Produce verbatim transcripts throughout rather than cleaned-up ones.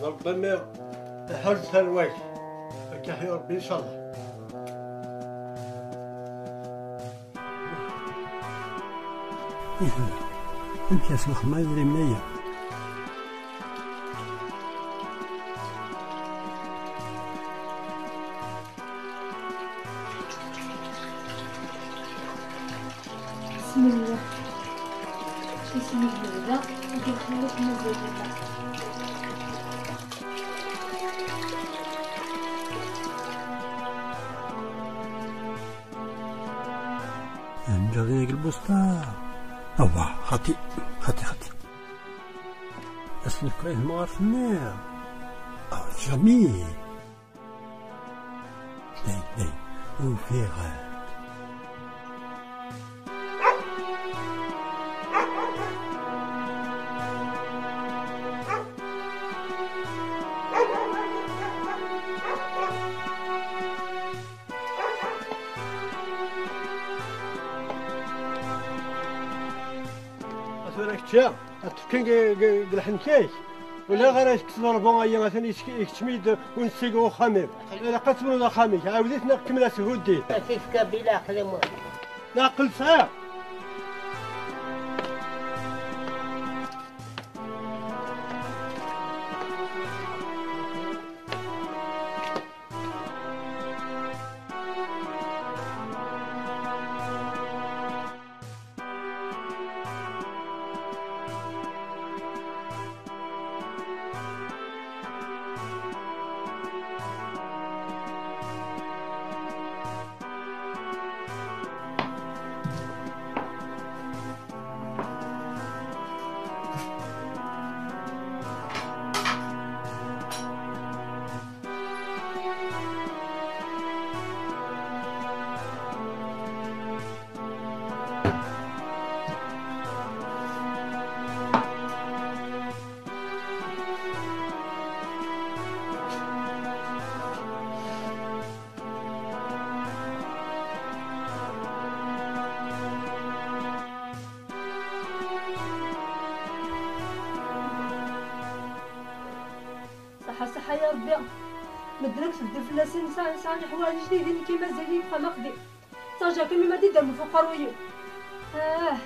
Ṛebbi mi iḥrez tarwa-k, ad k-iḥyu Ṛebbi, incallah. Amek ara s-nexdem idrimen-aya? بسم الله. بسم الله. لا، يخليك مزيد. Nǧaḍ-agi lbusṭa. Awah, xaṭi, xaṭi, xaṭi. Ass-nni kra yehma ɣer tenniḍ. Ah, jamais. Day, day, ufiɣ. A tura kečči, ad tefken deg, deg, deg lḥenk-ik. Ula ɣer ad tekkseḍ ṛbu aya, atan yettek-, ikeččem-id unsi deg uxxam-iw. Ilaq ad tebnuḍ axxam-ik, ɛawed-it neɣ kemmel-as huddi. Ad t-ifka bila aql-i mu-. Leɛqel sɛiɣ. Ṣaḥa, ṣaḥa ya Ṛebbi. Medden akk tebdel fell-asen, sɛan, sɛan leḥwayeǧ jdiden, nekki mazal-iyi deg uxxam aqdim. Ttaǧǧa kan mi ma d-idder mfuq uqerruy-iw. Ah.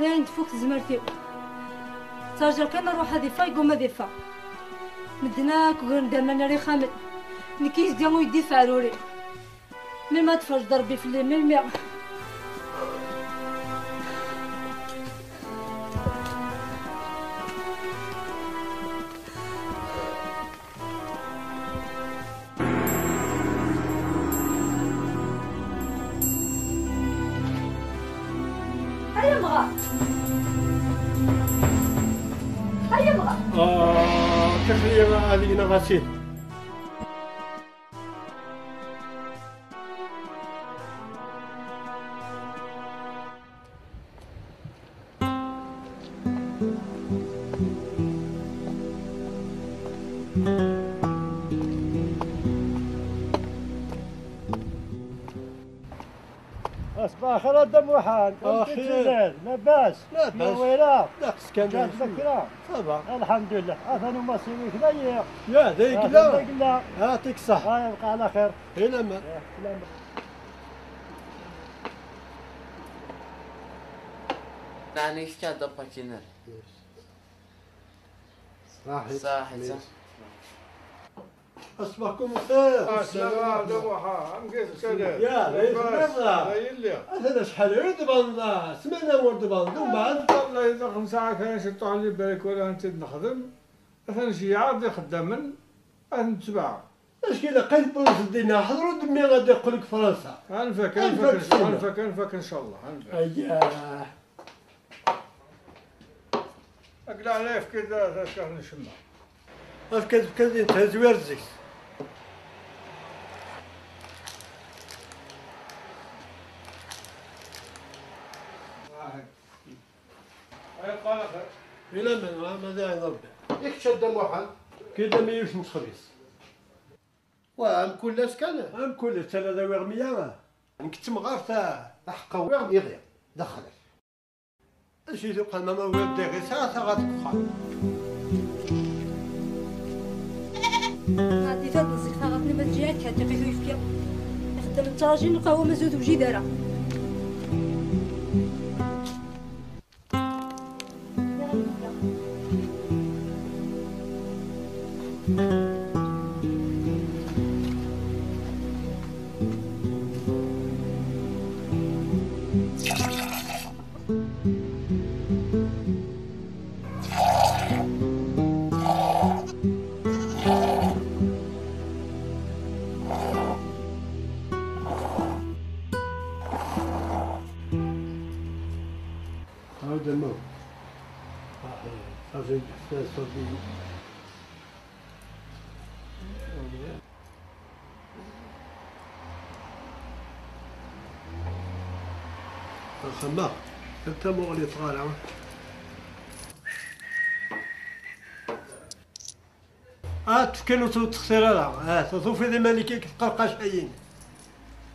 Dayen tfuk tezmert-iw. Ttaǧǧa kan ṛṛuḥ ad iffeɣ, yegguma ad iffeɣ. Medden akk ugren-d aman ar ixxamen. Nekk yezga uyeddid f ɛruri. Melmi ad tferǧeḍ Ṛebbi fell-i, melmi? Ay amɣar! Ay amɣar! Ah, tifli ad gneɣ asid. صباح الخير a Dda Muḥend. Amek i telliḍ? Labas? Labas. Newwira? Laqes kan. Ǧǧant-d kra? Ça va. Alḥemdulillah. Atan umasiwi-k dayi. Ya, dayi yella. Atan dayi yella. Yeɛṭik ṣṣeḥḥa. Ah, yebqa ɛla xir. I lameɛna. Eh, i lameɛna. Nɛni kečč a Dda Pakiner? Saḥit. Saḥit. Aṣbaḥ-kum bxir. Aslama, a Dda Muḥend, amek i tettiliḍ? Ya, d ay telliḍ. D ay lliɣ. Atan acḥal ur d-tbaneḍ, ssmana ur d-tbaneḍ, umbeɛd. Wallahi, daxel nesɛa kra n ciṭuḥ n libarek wala netta d-nexdem. Atan jeyɛeɣ-d ixeddamen, ad ten-tebɛeɣ. Acku ilaq ad yewweḍ dinna, ḥḍer-d mmi ad d-yeqqel deg Fransa. Ad nfak, ad nfak, ad nfak, ad nfak, incallah, ad nfak. Ayya. Ad leɛna yefka-d taskart n ccemma. Efk-as, efk-as, yetthezwir zik. Ay, qal axir. Ila men, ma, ma d ayen Rebbi. I kečč a Dda Muḥend? Kid am yiwet n texbizt. Wa, am kul ass kan? Am kul ass, ala d awiɣ meyya. Nekk d temɣart, a. Aḥeqqa wiɣ iɣi, d axlaf. Acu i tuqal ma ma wer d-iɣi sɛa taɣaṭ deg uxxam. Ɛeddi-t ad nẓeg taɣaṭ-nni ma tǧi akka, ṭiqit uyefki. Ixeddam n ttraǧin lqahwa mazal ur tewjid ara. هذا الموت. صحيح. صافي، صافي. Xemma, anta muɣli tɣala? Ah, tefkan ur tettextir ara. Ah, tufiḍ iman-ik deg tqerqacayin.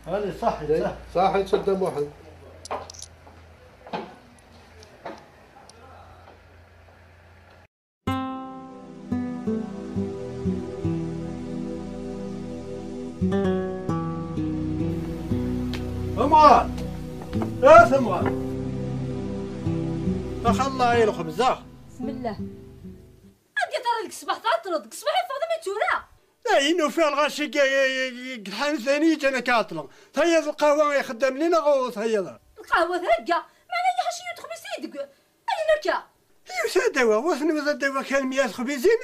Allez, صحيت, صحيت. صحيت a Dda Muḥend. Amɣar! A tamɣart! Ax Allah i lxebza! Bismillah. Anda terriḍ deg ṣṣbeḥ tɛeṭṭleḍ? Deg ṣṣbeḥ i teffɣeḍ am i d tura? Dayen ufiɣ lɣaci deg, deg, deg tḥanut d ayen i yi-ǧǧan akka ɛeṭṭleɣ. Tayeḍ lqahwa ixeddam-nni neɣ ur tayeḍ? Lqahwa thegga, meɛna ḥaca yiwet texbizt i deg, ayen akka. Yiwet ad d-awiɣ, ur tenwiḍ ad d-awiɣ kra n meyya texbizin?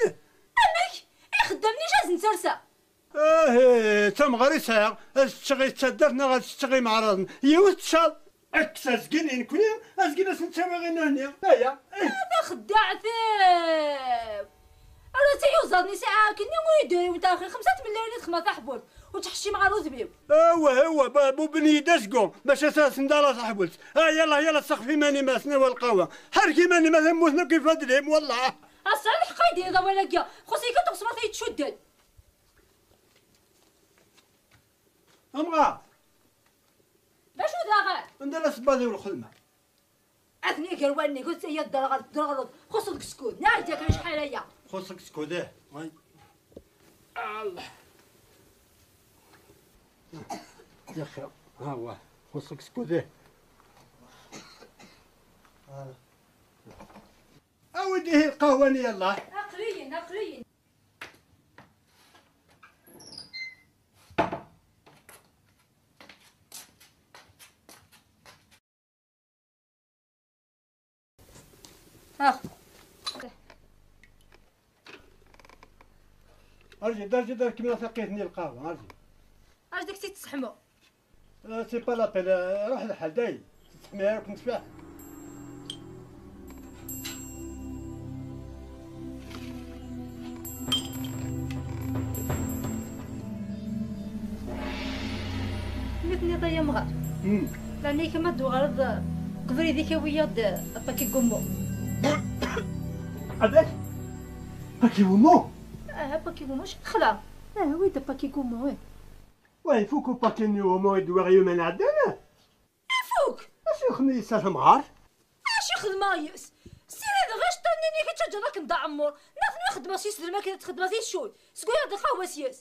Amek? Ixeddam-nni jazen tarsa. Ah, eh, d tamɣar i sɛiɣ, ad s-ččeɣ i taddart neɣ ad s-ččeɣ i imeɛraḍen. Yiwet tcaḍ. Kkes azgen i nekni, azgen ad s-nettawi i nehni. Aya. Eh. A taxeddaɛt-iw! Ala d tayuzaḍ-nni sɛiɣ akkenni ur idur i wet axi xemsa tmellayin i texma taḥbult, ur ttḥeccimeɣ ara udem-iw. Awah, awah, ba-, buben-iyi-d azgu, bac ad s-, ad sendaleɣ taḥbult. Ah, yallah, yallah, sseɣf iman-im, a s-nawi lqahwa. Ḥerrek iman-im, ad mmuten akk ifadden-im, wallah. A tesɛiḍ lḥeqq ay d-yenniḍ awal-agi, xuṣ-ik ad teɣṣeb ad iyi-tcudden. Amɣar! D acu daɣen? Anda la sebbaḍ-iw lxedma? Atni gar wallen-ik, ur ttayad derɣel, derɣleḍ, xuṣṣeḍ deg skud, neɣ iǧǧa-k acḥal aya. Xuṣṣeḍ deg skud, ih. Way. Allah. Yaxi, ha, wa, xuṣṣeḍ deg skud, ih. Awi-d ihi lqahwa-nni, yallah. Aql-iyi-n, aql-iyi-n. Ax. Arǧi, arǧi, arǧi, kemmel taqit-nni lqahwa, arǧi. Arǧi, dak tt-id-tesseḥmu. Euh, c'est pas la peine, euh, ruḥ lḥal, dayen. Tettḥemmi ara ken-tfiḥ. Mi tenniḍ ay amɣar. Hmm. Laɛnaya-k ma d-tuɣaleḍ, qbel idek awi-yaɣ-d apaki gumu. Adak? Paki gumu? Ah, apaki gumu, cexla. Ah, awi-d apaki gumu, eh. Wa ifuk upaki-nni umu i d-wwiɣ yuman ɛeddan? Yessa tamɣart. Acu xedmeɣ yes? Ssirideɣ iceṭṭiḍen-nni i k-ittaǧǧan akken d aɛemmur. Nniɣ-ten xedmeɣ s yisdem akken ad txedmeḍ i ccuy. Sguyaɣ-d lqahwa s yes.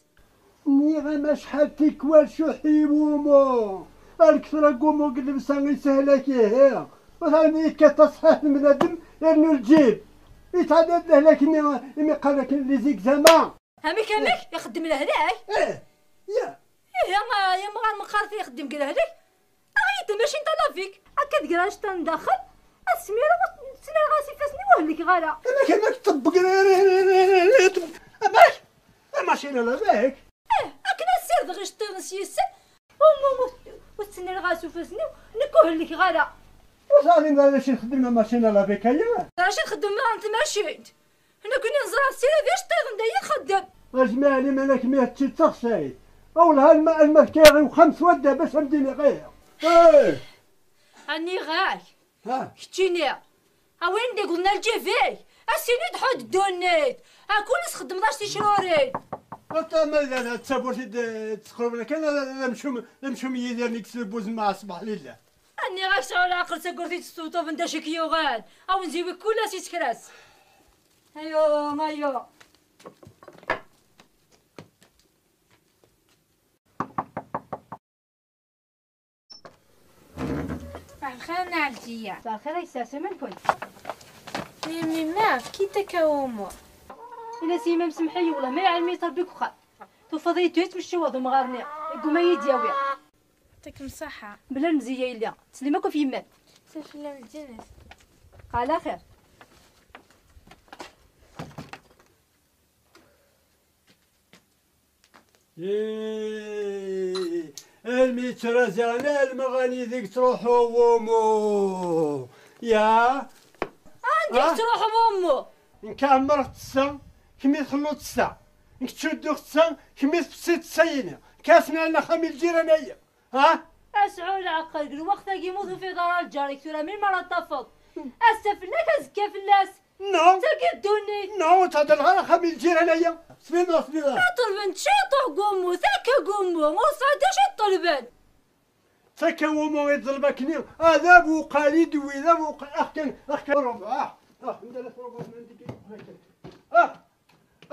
Nniɣ-am acḥal tikwal cuḥ i wumu. Ar kter agumu deg llebsa isehla-k ihi. Ur tɛni yekkat taṣḥiḥt n bnadem irnu lǧib. Yetɛedda-d lehlak-nni imi qqaren akken les examens. Amek, amek? Ixeddem lehlak? Ih, ya. Ihi, a, ya mɣar meqqar ixeddem deg lehlak. Aɣ-iyi-d tamacint à la Vic. Akka deg rajta n daxel, ad smireɣ, ur ttnaleɣ-as ifassen-iw, ur helkeɣ ara. Amek, amek tebbegriririt? Amek? Tamacint à la Vic? Eh, akken ad sirdeɣ iceṭṭiḍen s yissen, um, um, ur, ur ttnaleɣ-as ifassen-iw, nekk ur helkeɣ ara. Ur teɛlimeḍ ara d acu i txeddem la machine à laver-agi? D acu i txeddem daɣen tmacint? Nekkni neẓra ssired iceṭṭiḍen d ayen txeddem. A Jmaɛli, malak mi hečči d taxsayt. Awleh alma, alma tekkiɣ i uxxam s wadda bac am d-iniɣ ih. Eh! Aniɣ-ak? Ha? Keččini. A win d-igḍen lǧib-ik. A sini d-ḥudd ddunit. A kul sxeddmeḍ-as ticrurin. Ata ma d, d tawwurt i d-, d-tesqerben kan, d, d amcum, d amcum Yidir nekk s lbuz mɛa ṣṣbeḥ lilla. Aniɣ-ak sɛu leɛqel, tawwurt i d-testuṭuben d acu i k-yuɣen. A wen-ziwi kul ass isekras. Ayo, ayo. صباح الخير نعرجية. صباح الخير يا ساسي، من كنت؟ ميمي ما كي تكومو. إلا سيما مسمحي والله ما يعلم يتربي كخا. تفضي تويت مشي وضو مغارني. يقوم يدياوي. يعطيكم الصحة. بلا المزية إلا. تسلمك وفي يمك. سلام الجنس. على خير. Ih, almi ttrazaleɣ lmeɣani deg truḥu wumu. Ya? Anda i tettruḥu wumu? Nekk ɛemmreɣ ttesseɣ, kemm i txelluḍ ttesseɣ. Nekk ttcudduɣ ttesseɣ, kemm i tfessiḍ ttesseɣ-ini. Kasen ɛni axxam i lǧiran-ayi. Ha? Asɛu leɛqel, deg lweqt-agi mu tufiḍ ara lǧar-ik tura, min mara tafeḍ? Ass-a fell-ak, azekka fell-as. No. Tagi ddunit. No, ur ttɛeddaleɣ ara axxam i lǧiran-aya. Sliḍ neɣ sliḍ ara? Ṭelben ciṭuḥ gummu, takka gummu, ur sɛant acu i ṭelben. Takka gummu i ṭelb akkenni, ah, d abuqal i d-wwi, d abuqal, ax kan, ax kan, rubaɛ, ah, ah, anda la trubaɛ, ma ndigi, ax kan. Ah,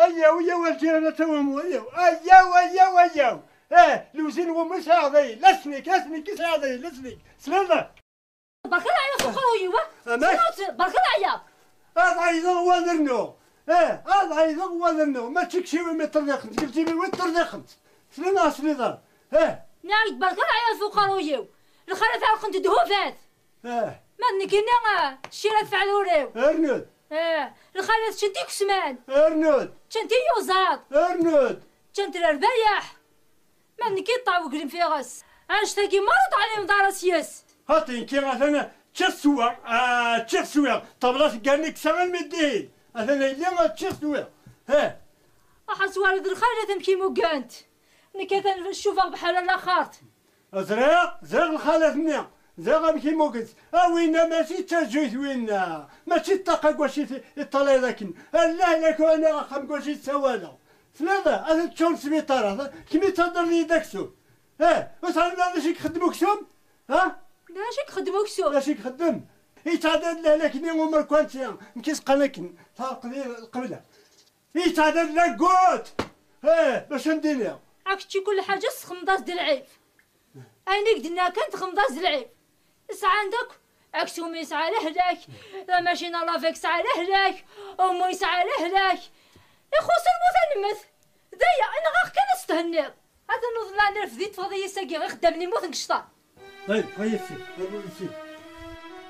ayaw, ayaw, a lǧiran, a tawumu, ayaw, ayaw, ayaw, ayaw. Eh, lewzin n wumi sɛiɣ dayi, la snik, la snik i sɛiɣ dayi, la snik. Sliḍ? Berka leɛyaḍ f uqerruy-iw, a? Amek? Berka leɛyaḍ. Ad ɛeyḍeɣ wa ad rnuɣ. Eh, ad ɛeyḍeɣ wa ad rnuɣ. Mačči kečči iwumi ṭṭerḍiqent, deg lǧib-iw i ṭṭerḍiqent. Sliḍ neɣ sliḍ ara? Eh. Nniɣ-ak-d berka leɛyaḍ f uqerruy-iw. Lxalat ɛerqent-d hubat. Eh. Ma d nekkini, ah, ccira tefɛel ur-iw. Rnu-d. Eh, lxalat ččant ikesman. Rnu-d. Ččant iyuzaḍ. Rnu-d. Ččant lerbayeḥ. Ma d nekk i yeṭṭeɛ weglim fiɣes. Annect-agi merra ur teɛlimeḍ ara s-yes. Xaṭi, nekki atan ččiɣ swiɣ, ah, ččiɣ swiɣ. Ṭṭabla teggar nekk sa armi d dihin. Atan a yelli ččiɣ swiɣ. Heh. Aḥa twaliḍ lxalat amek i mugant. Nekk atan cubaɣ bḥal alaxart. Ẓriɣ, ẓriɣ lxalat-nni. Ẓriɣ amek i mugent. A winna mačči d tajjuyt winna. Mačči d ṭṭaqa n wacu i t-, i teṭṭalayeḍ akken. A lehlak, aniɣ axxam n wacu i d-ssawaleɣ. Tliḍ, ad t-ččuren sbiṭar, kemm i ttadreḍ-iyi-d aksum. Eh, ur teɛlimeḍ ara d acu i ixeddem uksum? Ha? D acu i ixeddem uksum? D acu i ixeddem? Yettɛedda-d lehlak-nni umerkanti, nekk i s-qqaren akken, taqdi-, qebla. Yettɛedda-d la goutte! Eh, bac ad m-d-iniɣ. Ad kečči kul ḥaǧa tesxedmeḍ-as-d lɛib. Ayen i k-d-nniɣ kan texdmeḍ-as lɛib. Sɛan-d akk, aksum yesɛa lehlak, tamacina lavek tesɛa lehlak, umu yesɛa lehlak. Ixuṣṣ lmut ad nemmet. D aya, inɣa-ɣ kan ad s-thenniḍ. Atan uḍlan rfed i ṭṭfeḍ-iyi sagi, ixeddamen immuten deg ccṭan. Hey, hey, si, hey, si.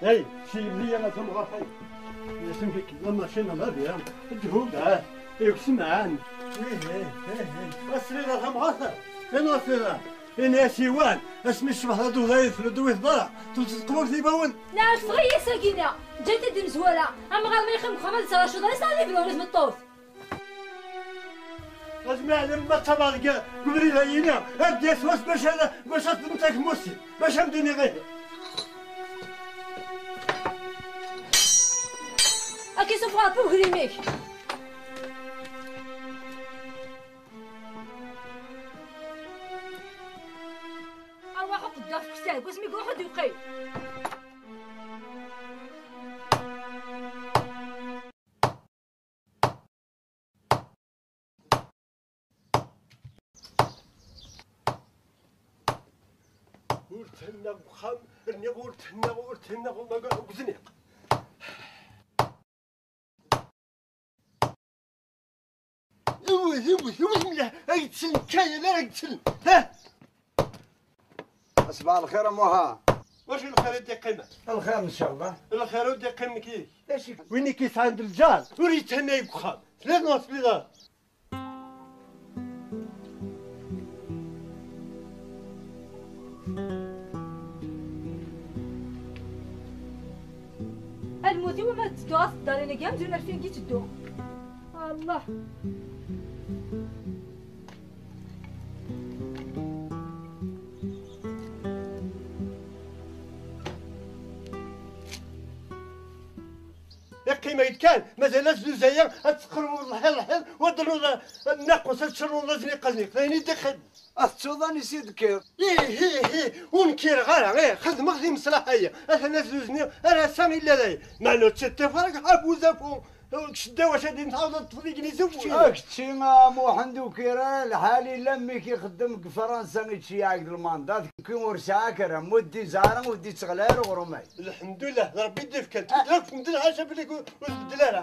Hey, si, mliya la tamɣart, hey. Yasem fik, la machine, la bien. Ǧhud, ah. Yeksemɛan. Ih, ih, ih, ih. Asrira tamɣart. Fena asrira. Ini asiwan. Asmi ṣṣbeḥ la duda yeflu duwit bara. Tunt tqbur tibawen. Nɛref ɣiya sagina. Ǧǧant-id imezwura. Amɣar ma yexdem deg uxxam ad yettṛacu ḍris, ad yebnu i tmeṭṭut. Azmi ɛlem ma ttabaɣ deg ubrid ayini, ar d-yas wass bac ad, bac ad tdem takemmust, bac ad m-d-iniɣ ihi. Ad k-isuffeɣ Ṛebbi uglim-ik. Arwaḥ uqeddax kessar, wasmi iruḥ ad d-yeqqim. Ur thennaɣ deg uxxam, rniɣ ur thennaɣ, ur thennaɣ, ma deg uzniq. Iwet, iwet, iwet mliḥ, ad yettselem kan, ala ad yettselem. Ha! Asbaḥ lxir a Muḥa. Wacu lxir i d-iqqimen? Lxir, ncallah. Lxir ur d-iqqim nekk yid-k. D acu? Win i k-yesɛan d lǧar, ur yetthennay deg uxxam. Tliḍ neɣ ur tliḍ ara? A lmut-iw, ama d-tedduɣ ad teddarin-agi amzun alfin i tedduɣ. Allah. Iqqim-ak-d kan, mazal azluz-aya ad teqqreḍ lḥiḍ lḥiḍ, wa d-rnuḍ naqus ad tcernuḍ azniq azniq, d ayen i d-iqqim. Ad tettuḍ anisi d-tekkiḍ. Ih, ih, ih, ur nkireɣ ara, ih, xedmeɣ timeslaḥ-aya. Atan azluz-nni ar ass-a illa dayen. Meɛna ur tt-id-tafeɣ ara deg ḥabu zafu. Kečč ddaw acu ad d-tɛawdeḍ ad teṭṭfeḍ igenni s ukeččini. A kečči, a Muḥend Ukira, lḥal illa mmi-k ixeddem deg Fransa, ittceyyeɛ deg lmanda, d nekki ur sɛiɣ ara, ur d-izeɛɛer ara, ur d-ittɣelli ara uɣrum-agi. Lḥemdullah, d Ṛebbi i d-ifkan. Tudert medden ḥaca fell-ak ur, ur tbeddel ara.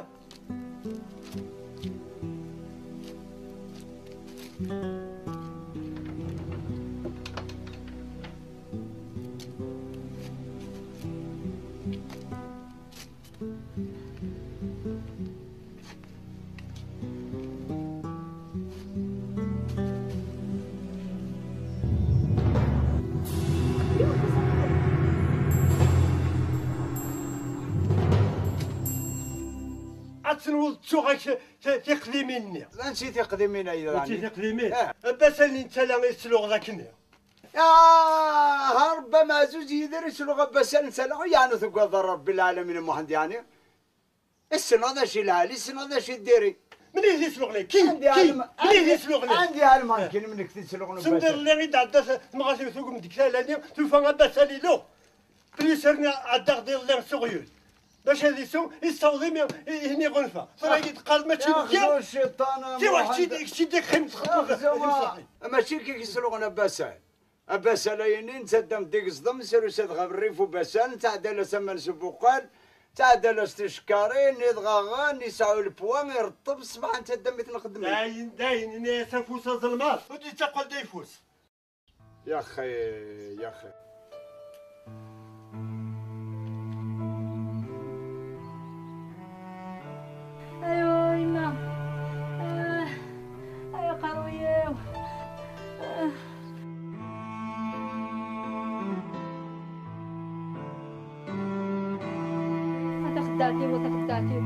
Ad tenwuḍ ttuɣ-ak ti-, tiqdimin-nni. D ansi tiqdimin ay d-, ansi tiqdimin? Eh. Abasan n tala i tesluɣeḍ akken. Ah, Rebbi ameɛzuz Yidir isluɣ abasan n tala, yeɛni tugadeḍ Rebbi lɛalamin a Muḥend, yeɛni? Issneɣ d acu i lɛali, issneɣ d acu i diri. Mini i t-isluɣlen? Ki? Andi ki? Ɛelm-, Mini i t-isluɣlen? Andi ɛelmeɣ nekkini mini i t-isluɣlen? Send iḍelli i d-tɛedda t-, temɣart-iw tugem deg tala-nni, tufa abasan iluɣ. Plis arni ɛeddaɣ-d iḍelli s uɣyul. Bac ad isu, issaweḍ imi i, i, i iɣunfa. Tura i d-teqqareḍ mačči d ya. Yaxzu cciṭan a Muḥend. Siwa kečči d, kečči d iqim txeṭṭeḍ. Yaxzu ma, mačči kik isluɣen abasan. Abasan-ayi-nni nettaddam-d deg ẓḍem, srus ad ɣer rrif ubasan, nettɛeddal-as aman s ubuqal, nettɛeddal-as ticekkarin, iḍɣaɣen, yesɛu lpwa, ireṭṭeb, ṣṣbeḥ nettaddam-it nxeddem-it. Dayen, dayen, ini-as afus azelmaḍ, ur d-yettaqqal d ayeffus. Yaxi, yaxi. Aywa, yemma. Ah, ay aqerruy-iw. Ah. A taxeddaɛt-iw, a taxeddaɛt-iw.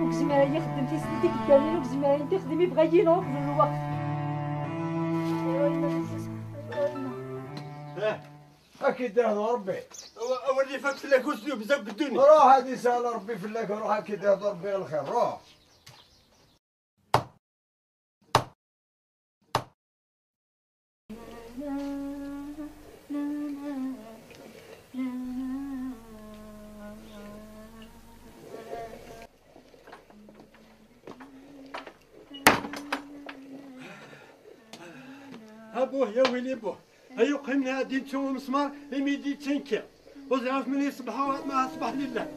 Ur yezmir ara ad ixdem tislit i yeddanin, ur yezmir ara ad ixdem ibɣa-yi neɣ uqbel lweqt. Aywa, yemma, aywa, yemma. Ah. Ad k-id-ihdu Rebbi. Aw-, awal ifak fell-ak uzdub, zakk dduni. Ruḥ, ad isahel Rebbi fell-ak, ruḥ, ad k-id-ihdu Rebbi lxir, ruḥ. A buh, ya wili buh. Ay uqim-nni ad d-yettu umesmar imi d-yettenki. Ur ẓriɣ ɣef menni ṣebḥeɣ ma ṣbeḥ lillah.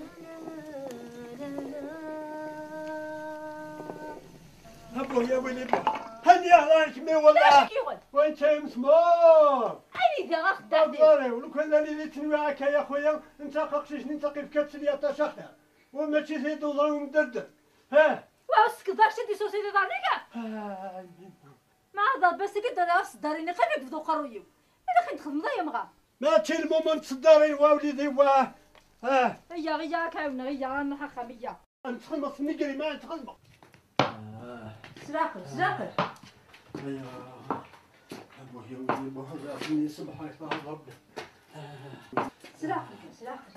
A buh, ya wili buh. Hani ɣer kemmi wallah. Wa netta yemesmar. Anida ɣer xeddaɛt-iw. Aḍar-iw, lukan d anida i ttnwiɣ akka ya xuya, netta aqcic-nni netta qif kat s lyaṭac axir. Wa mačči d iduḍra umderdem. Ha? Wa, ur tsekkeḍ akk d isusi d iḍarren-ik? Ah, ma ad rebbi seg ddar ɣef seddarin iqim i yebḍu uqerruy-iw. Ad ax-in-txedmeḍ ay amɣar. Mačči lmum n tseddarin wa wlidi wa. Ah. Iyya, iyya, ad k-ɛiwneɣ, iyya, ad nruḥ axxam, iyya. Ad nettxelmeɣ s nnger-im, ad nettxelmeɣ. Ah. S leɛqel, s leɛqel. Aya. A buh, ya wlidi, buh, a wlidi, ṣebḥ-ik, Rebbi. S leɛqel, s leɛqel.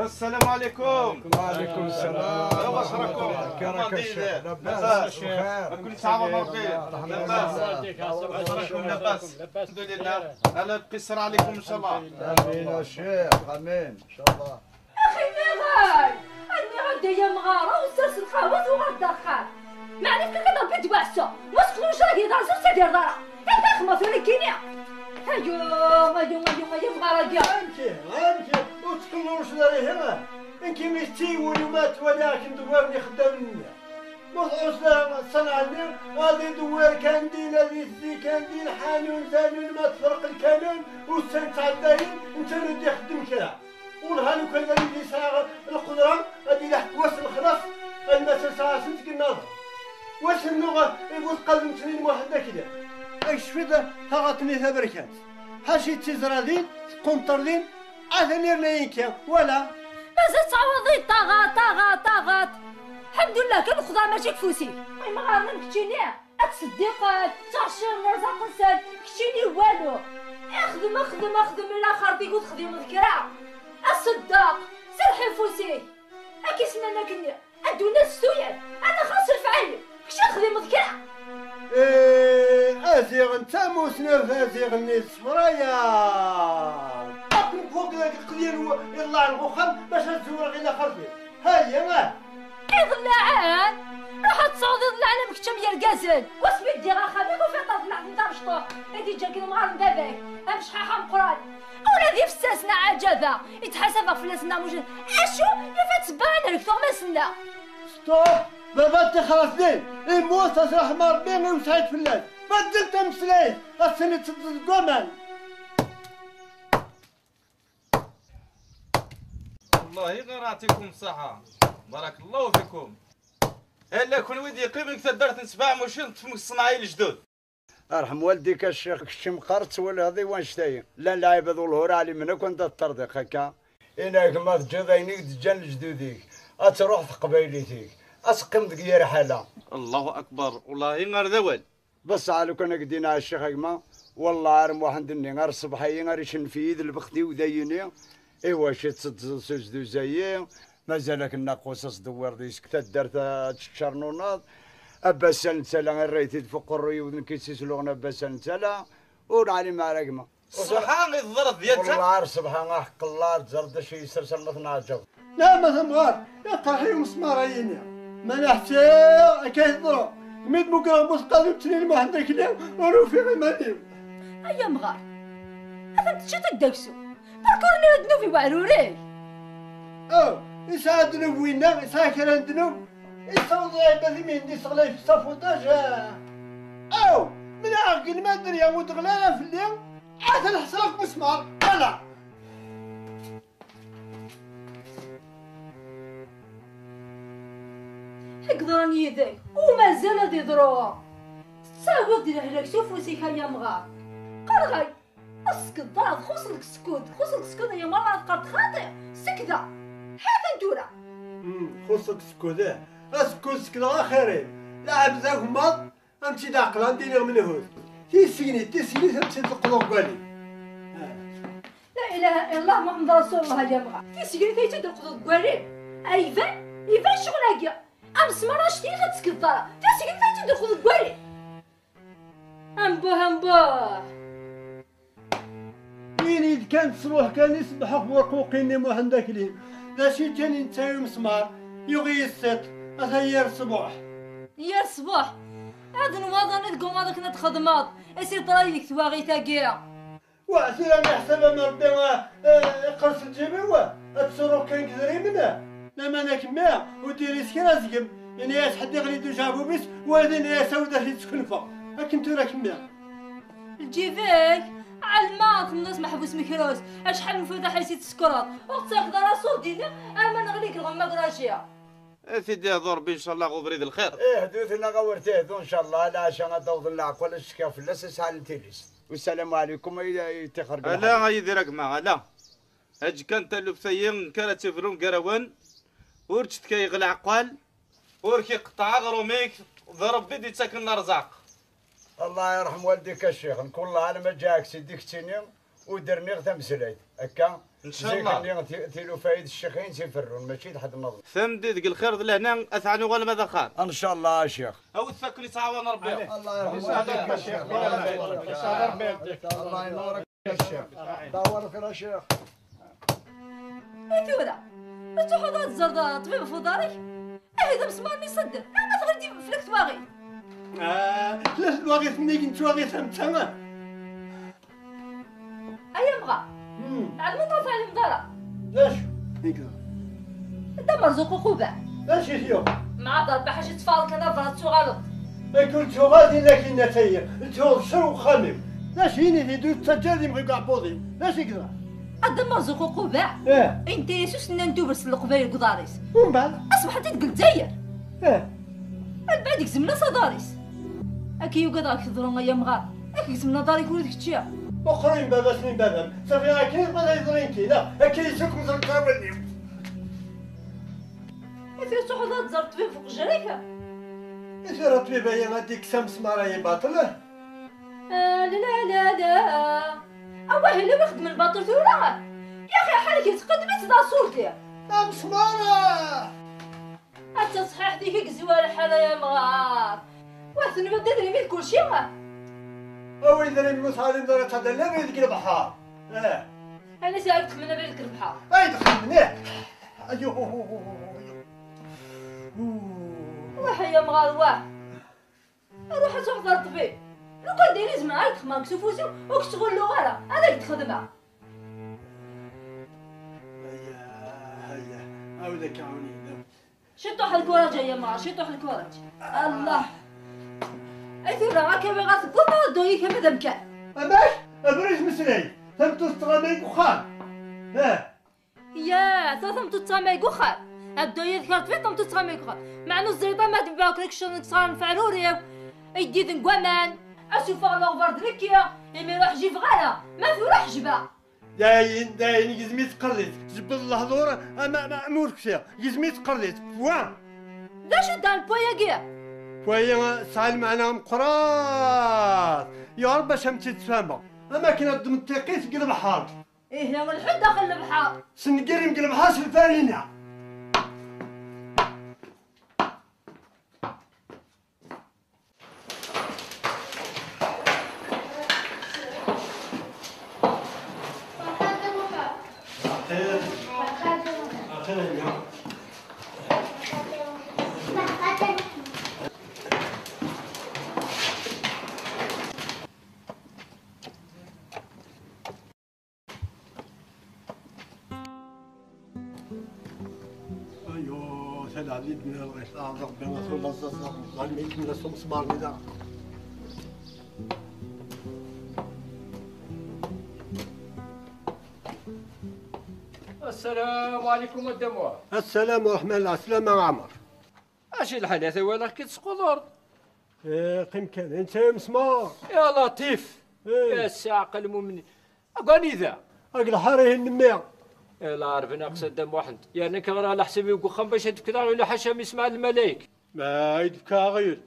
السلام عليكم. وعليكم السلام. واش راكم؟ كي راك الشيخ؟ لاباس؟ بخير؟ كل ساعة ومرحبا. لاباس؟ واش راكم؟ لاباس؟ الحمد لله. أنا نقصر عليكم إن شاء الله. آمين يا شيخ، آمين إن شاء الله. أخي ميغال، أنا غدا يا مغارة وساس القهوة وغدا الدخان. ما عرفت كي كضرب يد وعسو، واش خلوش راكي دار زوج تدير دارا. هذا خما في ركينيا. هيو، هيو، هيو، هيو، مغارة كاع. غنمشي، غنمشي، وتكلوش داري هنا. إنكي مشتي واليومات ولا كنت دوارني خدام لنا. مطعوس لا صنع لي، غادي دوار كانديل، غادي يزي كانديل، حانون زانون، ما تفرق الكانون، والسن تعداين، انت ردي خدم كرا. والله لو كان غادي يسعى القدرة، غادي يلحق واس الخلاص، المسا ساعة سنتك النظر. واش النوغ يقول قلب مسنين واحد كذا. ايش في ذا؟ ها غطني ثبركات. حاشي تزرادين، قنطردين، اثنير لينكا، ولا. مازال تعوضي، طاغات، طاغات، طاغات. الحمد لله، كان الخضار ماشي كفوسي. اي ما غارنا مكتشيني. الصديق، تعشير مرزق نسال، كتشيني والو. اخدم، اخدم، اخدم، الى خرطي قلت خديم ذكرى. الصداق، سرحي فوسي. اكي سنانا كني. الدنيا السوية، انا خاص الفعالي. كش خديم ذكرى. ايه، ازيغ انت موسنا فازيغ الناس فرايا. اكو فوق ذاك القدير و-، يلا على الغخام باش تزور غير خرطي. هيا، ما. إضلاعان؟ راح تصعد إضلاعان أمك تشم يا القازل. واسمي دي غا خليك وفي طرف لحد نتا مشطوح. هادي جاك المغار داباك. أمشحاحة مقران. أولادي فساسنا عجبة. يتحاسب في الناس ناموجين. أشو؟ يفات سبعان هلك ثوما سنة. ستوب. بابا تخلصني. يموت أسرح مربي وسعيد في الناس. بدلت مسليت. السنة تدز قومان. والله غير يعطيكم الصحة. بارك الله فيكم. إلا كون ويدي يقيم لك تدرت نسبع مشين تفهم الصناعي الجدد. ارحم والديك الشيخ، كشي مقار تولي هذه وانشتاين. لا العيب ذو الهور علي منك وانت الطردق هكا. إنك ما تجد عينيك تجان لجدوديك. أتروح في قبايليتيك. أتقيم ديك يا رحالة. الله أكبر. والله غير ذوال. بصح لو كان قدينا على الشيخ أكما، والله عارم واحد الني، غير الصباحية، غير يشن في يد البختي ودايني. إيوا شي تسد سوس دو زايي، مازالك الناقوس أصدوار دي سكتة دارت تشرنوناض. أبا سال نتالا غير ريتي فوق الريوض نكيسيس لغنا أبا سال نتالا. ور علي مع رقمة. الصبحة غير الظرف ديالك. والله عارف الصبحة، حق الله تزرد شي يسرسر ما تنعجب. لا، ما ثمغار، يا طرحي ومسمار عيني. ما نحتي كي يضرو. ميد مقرا بوس قادم تنين ما عندك ليه، ورو في غماليم. أيا مغار. أفهم تشتك داكسو. بركورني ودنو في وعروري. أو، إسعاد ذنوب وينا، إسعاد كرا ذنوب. إسعاد الله يبارك من دي صغلي في الصفوطاج. أو، من عاقل ما دريا ودغلالا في الليل. عاد الحصرف مسمار، voilà. هكذا راني يداك، ومازال هاد يضرو. تساوي دير عليك شوف وسيك يا مغار. قال غاي، اسكت ضاد، خص لك سكوت، خص لك سكوت يا مرة قد خاطئ، سكتة. حتى ندورة. مم، خص لك سكوت، إيه. اسكت، سكت، غا خيرين. لا عبزة غمض. أمشي داقلا ندير منهوز. تيسيني، تيسيني، تمشي تقلق بالي. لا إله إلا الله محمد رسول الله يا مغا. تيسيني، تيسيني، تقلق بالي. أيفان، يفان شغل هكا. أمس مرة شتي خد سكضارة. تيسيني، تيسيني، تقلق بالي. أمبوه، أمبوه. وين إذ كانت تروح كان يصبح أخبار قوقيني محمد كريم. لا شي كان ينتهي مسمار. يغي السط. أثير الصبح. يا الصبح. هذا نواض أنا تقوم هذاك نتخدمات. أسي طراي ديك تواغي تاقيا. وعسير أنا حسب ما ربي، آه، آه، قرص الجيبي، واه. أتصرف كان كذري منه. لا ما أنا كمية. وديري سكينة زقم. يعني يا تحدي غلي دو جابو بيس. وهذا يا سودة في تكنفة. هاك انتو راك مية. الجيفيك، علمات من ناس محبوس ميكروس، شحال من فوضى حيسي تسكرات، وقت هكذا راسو ديني، أما نغليك الغمة كراجية. إيه سيدي، هضو ربي إن شاء الله غو بريد الخير. إيه، هدوثنا غورتي هدو إن شاء الله، العشاء غتوض العقل، الشكا في اللس، سهل تيليس. والسلام عليكم، إيه، إيه، تخرج لا، الحال. غيدير راك معاه، لا. هاج كان تلو بثيين، كانت تفرون قروان، ورتشت كي يغلى عقال. وركي قطع غروميك، ذا ربي دي تاكلنا رزاق. الله يرحم والديك الشيخ، نكون الله على ما جاك سيديك تيني ودرني غدا مسلايت. هكا، Ncallah. Zik-nni ti-, tilufa i d ccix-in tiferrun, mačči d ḥedd nniḍen. Tamdi deg lxir d lehna, a teɛnu ɣalma d axxam. Ncallah a ccix. Awet akken yettɛawan Rebbi. Allah yerḥem. Allah yenurek a ccix. Dawar kra a ccix. I tura, ad truḥeḍ ad tẓerḍ ṭṭbib ɣef uḍar-ik? Ahi d amesmar-nni iṣedden, ama tɣil-d fell-ak twaɣit. Ah, la twaɣit-nni n twaɣit am ta. Ay amɣar, ɛelmeḍ ur teɛlimeḍ ara. D acu? Dda Merzuq uquba. D acu i t-yuɣ? Mɛad Rebbi ḥaca tettfaɣeḍ kan ad ẓreḍ tuɣaleḍ. Nekk ur ttuɣal din akin ataya, ttuɣ sser uxxam-iw. D acu ini-t-id ur ttaǧǧa ad imɣi deg uɛebbuḍ-iw? D acu i yeḍran? A Dda Merzuq uquba. Eh. Inta-yas usennan n tubrest n leqbayel deg uḍar-is. Umbeɛd? Aṣbeḥ-nni deg Lezzayer. Eh. Albeɛd gezmen-as aḍar-is. Akka i ugadeɣ ad k-teḍru ay amɣar. Ad k-gezmen aḍar-ik ula d kečči. Meqqer i baba-s n baba-m. Safi akken i tebɣiḍ ad yeḍru nekki, neɣ akka i ssukmet lqawal-iw. I tura truḥeḍ ad tẓer ṭṭbib f uqejjir-ik? I tura ṭṭbib-aya ad d-ikkes amesmar-agi baṭel? Ah, la, la, la, la. Awah, ila wi xedmen baṭel tura? Yaxi ḥerk-itt, qeddem-itt d aṣurdi. Amesmar! Atta ṣṣeḥḥiḥt-ik i yezwar lḥal ay amɣar. Wah, tenwiḍ d idrimen d kulci? Awi idrimen ur teɛlimeḍ ara ttaddan abrid deg lebḥer. Eh. Anisi ara d-xedmen abrid deg lebḥer? Ay d-xedmen, eh. Ayuh. Wah ay amɣar, wah. Ruḥ ad truḥeḍ ɣer ṭṭbib. Lukan d ayen i zemreɣ ad k-xedmeɣ deg ufus-iw, ur k-ttɣulluɣ ara, ad ak-d-xedmeɣ. Aya, aya, ɛawed akka, ɛawed. Ciṭuḥ lkuraǧ ay amɣar, ciṭuḥ lkuraǧ. Allah. Ay tura, akka mi ɣa tewweḍ, ddu-yi kama d amkan. Amek? Abrid meslay, tameṭṭut tettɣama deg uxxam. Eh. Ya, ta tameṭṭut tettɣama deg uxxam. Addu yid-k ar ṭṭbib, tameṭṭut tettɣama deg uxxam. Meɛna ẓriḍ ama d baba-k nekk ccan deg sɣar n feɛruriw. Iddiden deg waman. Asufeɣ leɣbar d nekki. Imir ur ḥjibeɣ ara. Ma tura ḥejbeɣ. Dayen, dayen, gzem-itt tqerdit. Jebbeḍ lehdur, ama, ama, ama ur kfiɣ. Gzem-itt tqerdit. Wa! D acu d lpwa-agi? Pwa-yi tesɛa lmeɛna meqqrat. Ya Rebbi, acu am tt-id-tfehmeɣ? Am akken ad ddmeḍ tiqqit deg lebḥer. Ihi, lḥu daxel lebḥer. Sengir-im deg lebḥer s lfarina. Ayo, tala di dunya lɣis, a Ṛebbi, a tul aẓaẓ, a Ṛebbi, ẓalmi, kemmel-as umesmaṛ-nni daɣ. Assalamu ɛlikum, a Dda Muḥ. Assalamu ɛlikum, ɛeslama a Ɛmer. Acu lḥal, ata walaɣ-k-id squdur? Eh, qqim kan, netta amesmaṛ. Ya Laṭif! Eh. Ya ssaɛqa lmumin. Ag anida? Ag lḥar ihi n mmi. Eh, la ɛerben aqsa Dda Muḥend. Yerna-k ɣer leḥsab-iw deg uxxam bac ad d-fkeḍ aɣyul ḥaca mi smaɛen lmalayek. Ma i d-fkeɣ aɣyul?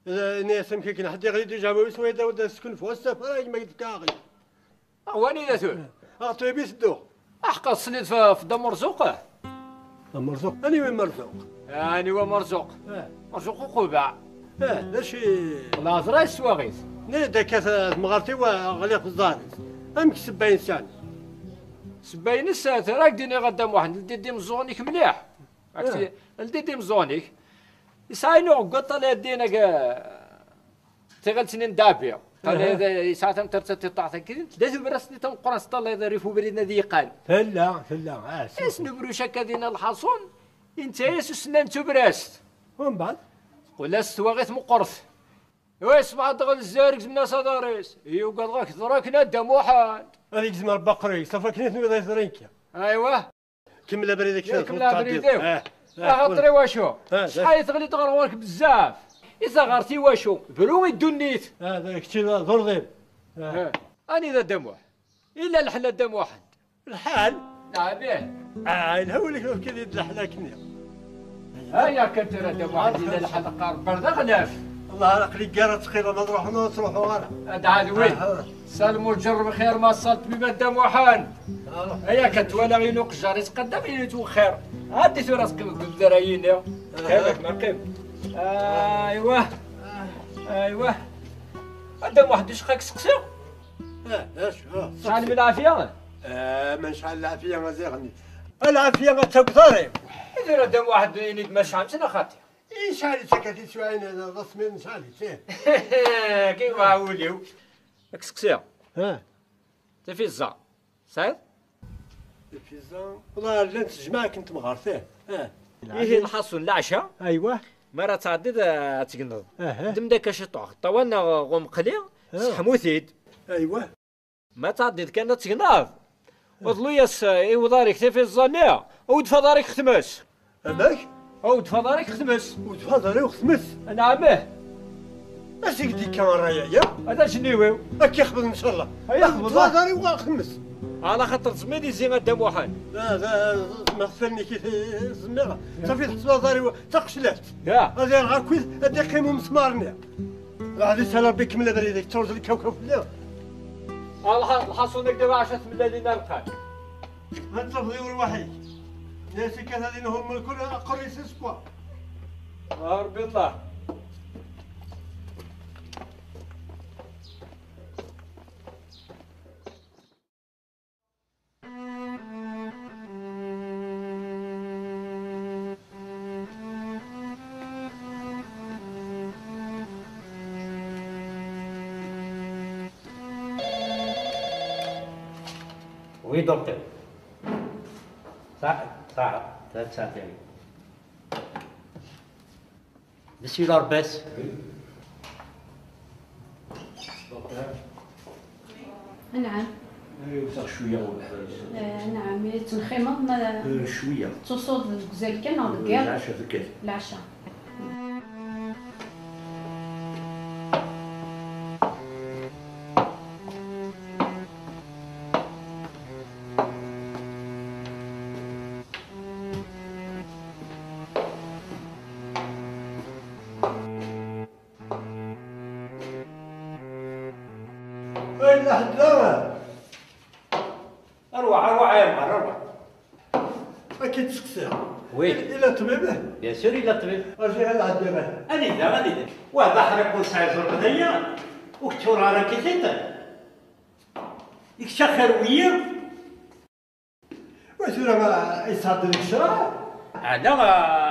Eh, ini-as amek akken ḥedd iɣli d ijawi-s, wa yedda-w-d ad skenfu, ass-a fara gma i d-fkeɣ aɣyul. Ah, wanida tura? Ɣer ṭṭbib i tedduɣ. Aḥeqqa tesliḍ f, f Dda Merzuq? Dda Merzuq? Aniwa Merzuq? Aniwa Merzuq? Eh. Merzuq uqubaɛ. Eh, d acu i? Laẓra yeswaɣ-it. Nni-d akka t-, temɣart-iw, ɣliɣ f ẓẓher-is. Amek ssebba-ines yeɛni? Ssebba-ines, eh, tura ad k-d-iniɣ a Dda Muḥend, ldi-d imeẓẓuɣen-ik mliḥ. Ak-, eh, ldi-d imeẓẓuɣen-ik. Yesɛa ayen uɣeggaṭ ala ddin ag-, Tiɣelt-nni n Dɛabi. Aha. Tala yesɛa tameṭṭert tiṭṭaɛt akkin, tella tubraст-nni tameqqrant, tala rrif ubrid ad yiqqan. Tella, tella, ah, s-, Isnubruc akka dinna lḥaṣun, inta-yas usennan n tubraст. Umbeɛd? Teqqel-as twaɣit meqqret. Wa yesbeɛdeɣ lezzayer, gezmen-as aḍar-is. Yugadeɣ ad k-ḍraken a Dda Muḥend. Ad igzem Rebbi aqerru-ik, safa akken i tenwiḍ ad yeḍri nekki. Aywa. Kemmel abrid-ik. Kemmel abrid-iw. Ah, ah, axaṭer iwacu? Ah, d-, acḥal i teɣliḍ ɣer ɣur-k bezzaf. I taɣert iwacu? Bru i ddunit. Ah, d-, kečč d urḍib. Ah. Ah. Anida Dda Muḥ? Illa lḥal a Dda Muḥend. Lḥal? Neɛbih. Ah, ilha wul-ik ur k-id lḥal akken. Aya kan tura Dda Muḥend, illa lḥal qqar berdaɣ laf. والله aql-i gar ad tqila ma truḥeḍ ma ur truḥeḍ ara. A Dda Ɛedwi, aha, sal muǧerreb xir ma ṣṣalt mi madda Muḥan. Aya kan twala yiwen uqejjar yetqaddam yiwen yettwexxir. Ɛeddi tura teqqimeḍ deg udrar-ayini. Qqimet ma qqimet. Aywa. Aywa. A Dda Muḥ, d acu xak seqsiɣ? Tesɛam lɛafya? Ma nesɛa lɛafya a ziɣ-nni. Lɛafya ad tagdeḍ ara. Tura a Dda Muḥ, ini-d ma tesɛam-tt neɣ xaṭi. Yesɛa-tt akka tiswiɛin, d asemmiḍ nesɛa-tt, ih. Kif wul-iw. Ad k-seqsiɣ. Ha. Tafiẓa. Tesɛiḍ? Tafiẓa. Wala llant jmaɛ akken temɣart, ih. Ha. Ihi lḥaṣun leɛca. Aywa. Mi ara tɛeddiḍ ad tegneḍ. Aha. Ddem-d akka ciṭuḥ. Ṭṭawa neɣ ɣumqli. Ha. Seḥmu-t-id. Aywa. Ma tɛeddiḍ kan ad tegneḍ, uḍlu-yas i uḍar-ik tifiẓa-nni, awi-d faḍar-ik xetmes. Amek? Awi-d faḍar-ik xetmes. Awi-d faḍar-iw xetmes? Anɛam ih. Acu i k-d-ikka ṛṛay-aya? Ad ajenniw-iw. Ad k-ixbel ncallah. Ay ixbel. Awi-d faḍar-iw xetmes. Ɛla xaṭer tezmiḍ izi a Dda Muḥan. La, la, ma tfennik i t-, zmiɣ. Safi tḥesbeḍ aḍar-iw d taqeclaft. Ya. Ad yerɣ akkit, ad d-iqqim umesmar-nni. Raḥ di sala Ṛebbi kemmel abrid-ik, tṛuẓ lkawkab fell-i. Lḥaṣun ad d-aɛac tmellalin ar lqal. Ad tafeḍ i urwaḥ-ik. Nasi kan ad inhum lkul aqerri s sswa. Ṛebbi Allah. Oui, docteur. Ça, ça, ça, ça, c'est... Monsieur Larbès. Oui. Docteur. نعم. Wteɣ cwiya ɣur leḥbab. آه، نعم، تنخيمة، ما آه، cwiya. Tusuḍ deg uzal kan neɣ deg yiḍ? Lɛaca deg yiḍ. Lɛaca. Ay, la ḥedd la. Arwaḥ, arwaḥ, ay amɣar, arwaḥ. Ad k-id-seqsiɣ. Oui. Yella ṭṭbib? Bien sûr, yella ṭṭbib. Acu i d-ɛeddiɣ? Anida, anida? Wa d aḥriq ur nesɛi ẓẓerb d aya. Ur k-tturar akka tiṭ. I kečč axir wiyi? Wa tura ma yesɛedda deg ccṛeɛ? Ala,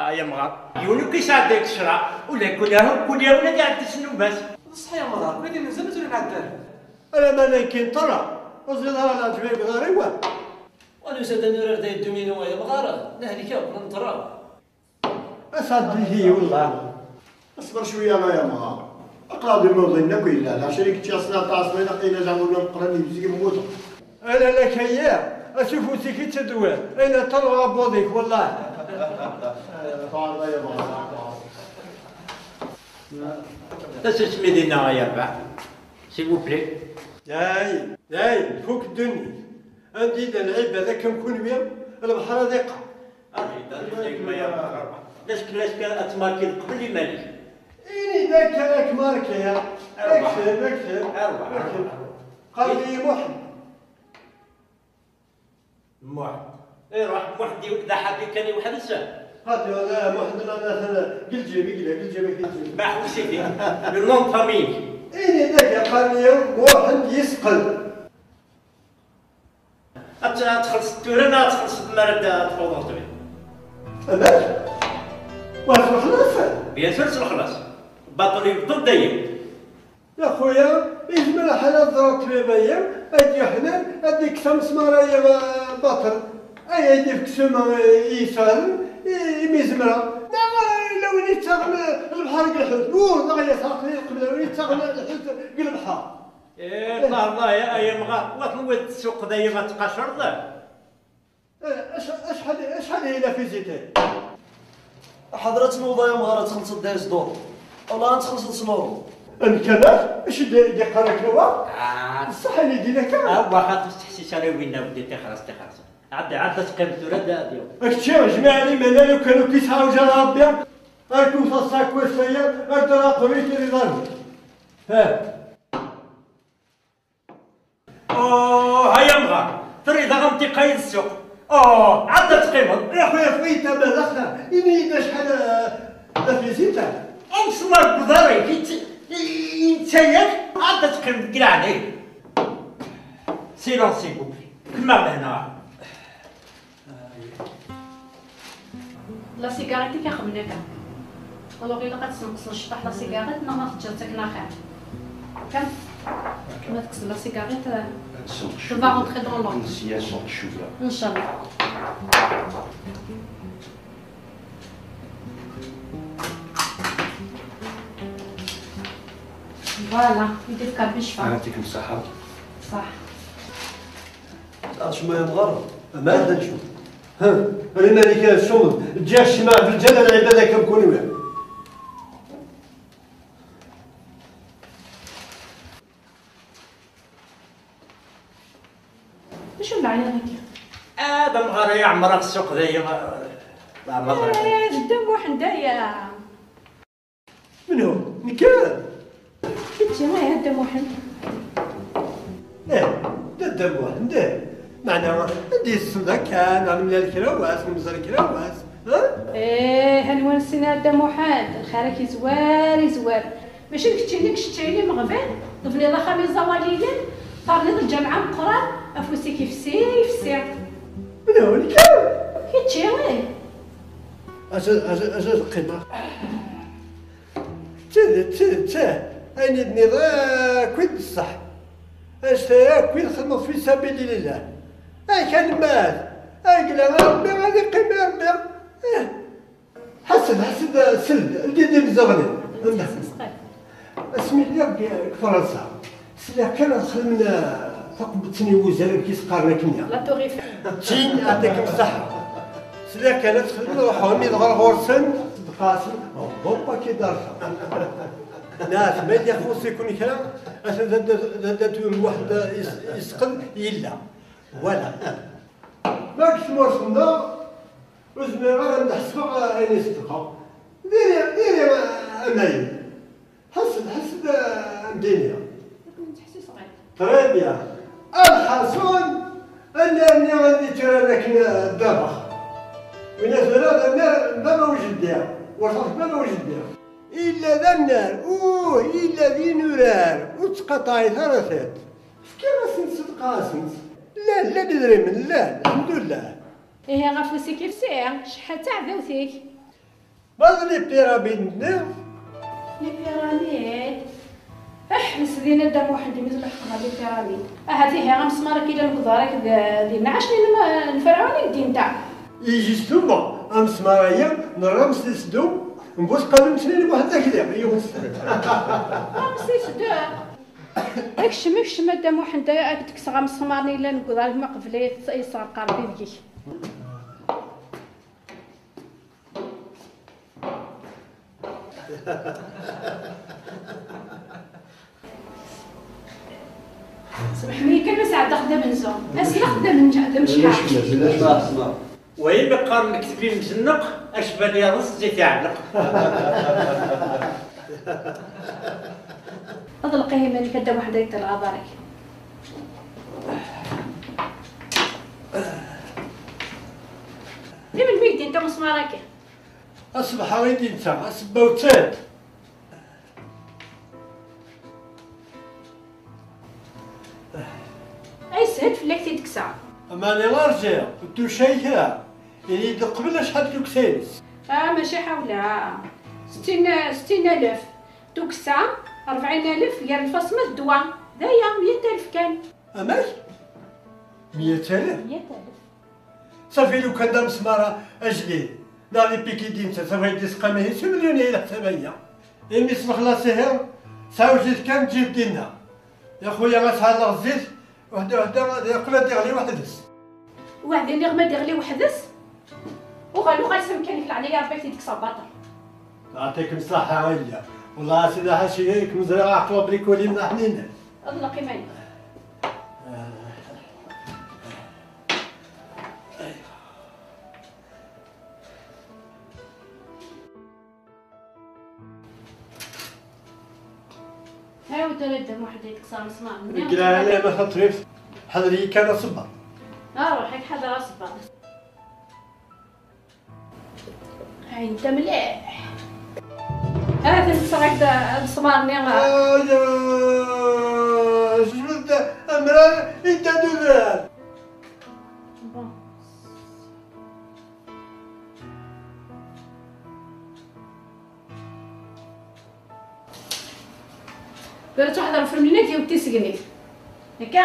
ay amɣar. Yiwen ur k-yesɛedda deg ccṛeɛ. Ula d kul ahum, kul yiwen ad iɛeddi s nnuba-s. D ṣṣeḥ ay amɣar, wid mazal mazal ur nɛedda ara. Ala ma nekkini ṭṭerra, ur ẓriɣ ara leɛǧeb ay yeḍar i wa. Wa nusa-d ad nurar d ayeddum-inu ay amɣar, nehlek akk, nṭerra. Ass-a d-ihi, wellah. Ṣber cwiya, ay amɣar. Aql-aɣ di muḍin akk yellan. Lɛecra i yeččiɣ snat tɛeṣba, ilaq-iyi azaɣur ameqqran yebzeg mmuteɣ. Ala la kayya, asufus-ik i ttedwiḍ. Ayen ṭṭerḍeɣ abbuḍ-ik, wellah. Ṭṭerḍ ay amɣar. Tasusmi dinna ay arbaɛ. S'il vous plaît. Day, day, tfuk ddunit. Anda yella lɛibad akka am kunwi, lebḥer ad iqeɛ. Arbi, d acu ay gma ya? D acu, d acu ad tmarkiḍ qbel iman-ik? Ini-d akka ad k-markiɣ. Arwaḥ. Akseb, akseb. Arwaḥ, akseb. Arwaḥ. Qqaren-iyi Muḥend. Muḥend. Iruḥ Muḥend d aḥabi kan i weḥd-s. Qati, wala Muḥend, la, la, la, deg lǧib, i yella, deg lǧib, i yella. Ma ḥewsi fi. Le nom de famille. Ini-d akka, qqaren-iyi Muḥend yesqel. Ad t-, ad txellṣeḍ tura neɣ ad txellṣeḍ mi ara d-, ad tawḍeḍ ṭṭbib? Amek? Wa s lexlaṣ? Bien sûr s lexlaṣ. Baṭel yebṭel dayem. Ya xuya, yezmer lḥal ad ẓreɣ ṭṭbib-agi ad d-yeḥnen, ad d-yekkes amesmar-agi, eh, baṭel. Ay, ad d-yefk ssuma, eh, i yesɛan, i, imi zemreɣ. Neɣ, eh, yella win yettaɣen, eh, lebḥer deg lḥut. Uh, neɣ yas aqli qbel win yettaɣen lḥut deg lebḥer. Eh, Allah, Allah, ya, ay amɣar, wa tenwiḍ tsuq dayem ad tqaceṛ? Eh, ac-, acḥal, acḥal i la visite? Ḥader ad tnuḍ ay amɣar ad txellṣeḍ deg sdur. Wala ad txellṣeḍ s luru. Amkan-a, acu d-, d-yeqqar akka wa? Ah. Ṣṣeḥ, ini-d akka. Ah, wa xaṭi ur tettḥessis ara i winna, weddi, tixres, tixres. Ɛeddi, ɛeddi, ad teqqimeḍ tura da, ad yaweḍ. Kečči, jmiɛ liman, lukan ur k-yesɛa ujar Rebbi. Ad kem taṣakwast-aya, ad d-raqem i tiriḍ-nni. Ha. Oh, haya mɣar, triḍ aɣ-am tiqay d ssuq. Oh, ɛad ad teqqimeḍ. Ya xuya, fɣit amalax, ini-yi-d acḥal, eh, la visite. Amesmar deg uḍar-ik, yett-, yettayak, ɛad ad teqqimeḍ deg leɛnaya. Silence, s'il vous plaît. Kemmel lehna. La cigarette-ik ixedmen akka. Alors, ilaq ad tessenqseḍ ciṭuḥ la cigarette, neɣ ma teǧǧiḍ-tt akken axir. Kan? Ma tekkseḍ la cigarette, tu vas rentrer dans l'ordre. Nesya sort cwiya. Inchallah. Voilà, يديك كابي شفا. يعطيكم الصحة. صح. Acemma yemɣar, ma ad ncu. Ha, أنا مالك يا الشغل، جاء الشماع في الجنة العباد كم كونوا. D acu n leɛyaḍ-agi? Ah, d amɣar ay ɛemreɣ ssuq dayi, ah, d amɣar. Eh, d Dda Muḥend aya. Menhu? Nekk? Kečči, ih, a Dda Muḥend. Ih, d Dda Muḥend, ih. Meɛna, anda yessenḍ akka, neɣ nemlal kra wass, nemẓer kra wass, ha? Ih, anwa nessen a Dda Muḥend, lxir-ak izwar, izwar. Mačči d keččini i yeččayen imeɣban, tebniḍ axxam iẓawaliyen, terniḍ lǧameɛ ameqqran, afus-ik ifsi, ifsi. Menhu, nekk? Kečči, ih. Acu, acu, acu d qima? D tidet, d tidet, ih. Ayen i d-tenniḍ akk i d ṣṣeḥ. Anect-a akk i txedmeḍ fi sabili lillah. Ak anemmat, agla a Rebbi, ad iqqim i Rebbi. Ih. Ḥess-d, ḥess-d, sel-d, ldi-d imeẓẓuɣen-im. Asmi lliɣ deg, deg Fransa, sliɣ kan ad xedmen, eh, taqbett-nni n wuzal, amek i s-qqaren akken-nni. La Tour Eiffel. Tin, yeɛṭikem ṣṣeḥḥa. Sliɣ kan ad xedmen, ruḥeɣ mi dɣa ɣur-sen, dqasen, hoppa ki darsa. Nɛat, ma yella xuṣṣ-iken kra, atan d, d, d, d, d, Muḥend is-, isqel, yella. Voilà. Ma deg tmurt-nneɣ, ur zmireɣ ara ad ḥesbeɣ ayen i ṣeddqeɣ. Diri, diri, a Mayi. Ḥess-d, ḥess-d, a Mdini. Très bien. Alḥasun, ad nerni anda i tturan akken ddabex. Win tura d annar n baba u jeddi. Werṣaṣ n baba u jeddi. Illa d annar, uh, illa d inurar. Ur ttqaṭaɛit ara tiṭ. Fkiɣ-asen, ṣedqeɣ-asen. Llan, llan idrimen, llan, lḥemdullah. Ihi ɣef ufus-ik ifsi, cḥal d taɛdawt-ik! Ma d les pyramides-nni? Les pyramides? Ḥbes din a Dda Muḥend, imi tleḥqeḍ ɣer les pyramides. Ahat ihi amesmar-agi yellan deg uḍar-ik d, d inɛac n, n Ferɛun i ddin-nteɣ. Et justement, amesmar-agi n Ramsès deux, n Busqalu n Tnin Muḥend Akli, yiwen s. Ramsès deux? Kcem, kcem a Dda Muḥend, ad k-d-kkseɣ amesmar-nni yellan deg uḍar-ik, ma qbel ay yesserqar deg-k. Semḥem-iyi kan, ma sɛeddaɣ-d amenzu. Ass-a xeddam d amecḥaḥ. Wa i mi qqaren lekteb imzenneq, acbal yaḍes zzit iɛelleq. Ḍleq iman-ik a Dda Muḥend, ad yeṭṭil aḍar-ik. I melmi i k-d-yenta umusmar-agi? Aṣebḥ-a i d-yenta, asebbaw d tiṭ. Ay, shel fell-ak, t-id-kkseɣ. Mani rǧiɣ, ur d-tucay kra. Ini-d qbel acḥal tukksa-ines. Ah, mačči ḥawla. Settin, settin alef. Tukksa, rebɛin alef, gar lfaṣma d ddwa. D aya, meyya alef kan. Amek? Meyya alef? Meyya alef. Safi lukan d amesmar ajdid, neɣ les piquets d netta, safi d-isqam ihi s umelyun i leḥsab-aya. Imi sbexlasihi, sɛawjet kan ǧib dinna. Ya xuya, ma sɛelleɣ zzit, weḥd-, weḥd-, yeqqel ad d-iɣli weḥd-s. Weɛdi nniɣ ma d-iɣli weḥd-s, uɣal, uɣal s amkan-ik, leɛnaya Rebbi, ad k-t-id-kkseɣ baṭel. Yeɛṭikem ṣṣeḥḥa a yelli. Wellah a sidi ḥaci, kem ẓriɣ ɛeqleɣ belli kul-im d aḥninen. Ḍleq iman-ik. Ɛiwed ala dda Muḥend ad yekkes amesmar-nni. Deg leɛnaya ma taṭrift, ḥader-iyi kan aṣebber. Aṛuḥ, ad k-ḥader aṣebber. Ɛiwed mliḥ. Ha-t-an kkseɣ-ak-d amesmar-nni. Aya, jbed amrar, idda-d udrar. Bon. Tura ttwaḥḍer ufremli-nni ad d-yawi tisegnit. Akka?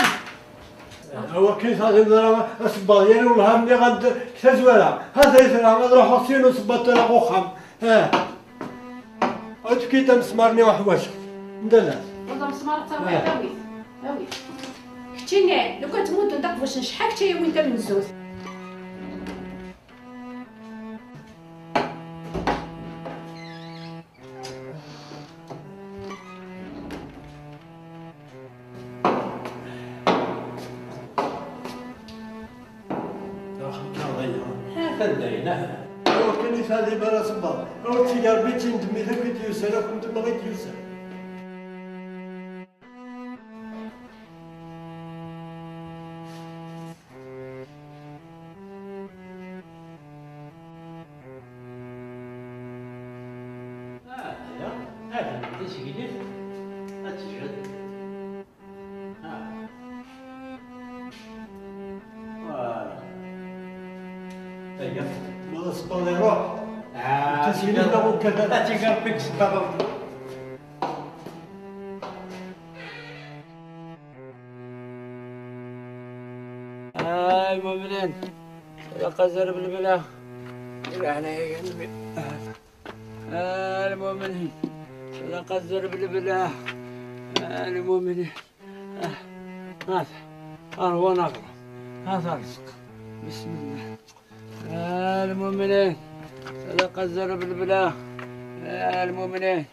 Awakken i teɛzimeḍ ara asebbaḍ, yal wellah nniɣ-am-d deg tazwara. Ha-t-ay tura, ad ruḥeɣ syin usebbaḍ tura ɣer uxxam. Ah. Ad tefkiḍ amesmar-nni uḥwaǧeɣ. Ndala. Wala amesmar d tawiḍ, Ah. Awi-t. Awi-t. Keččini, lukan tmuddem taqbuct n cḥal kečč ay yawin tamenzut. Atan dayen, ah. Awakken i teɛdim ara sebbeḍ. Ur tteg Rebbi d tin demmit akk i d-yusan, akk n dmeɣ i d-yusan. Ah, ya, atan d tisegnit. Ad tejhed. Ah. Voilà. Aya. Ma d aseqqaḍ iruḥ. Ah, tisegnit neɣ ukabar. Ad tig Rebbi deg sebbaḍ. آه، المؤمنين، صدق الزرب البلا. إلهنا يا قلبي. آه، المؤمنين، صدق الزرب البلا. آه، المؤمنين. آه، هذا. أروى نغرة. هذا رزق. بسم الله. آه، المؤمنين، صدق الزرب البلا. آه، المؤمنين.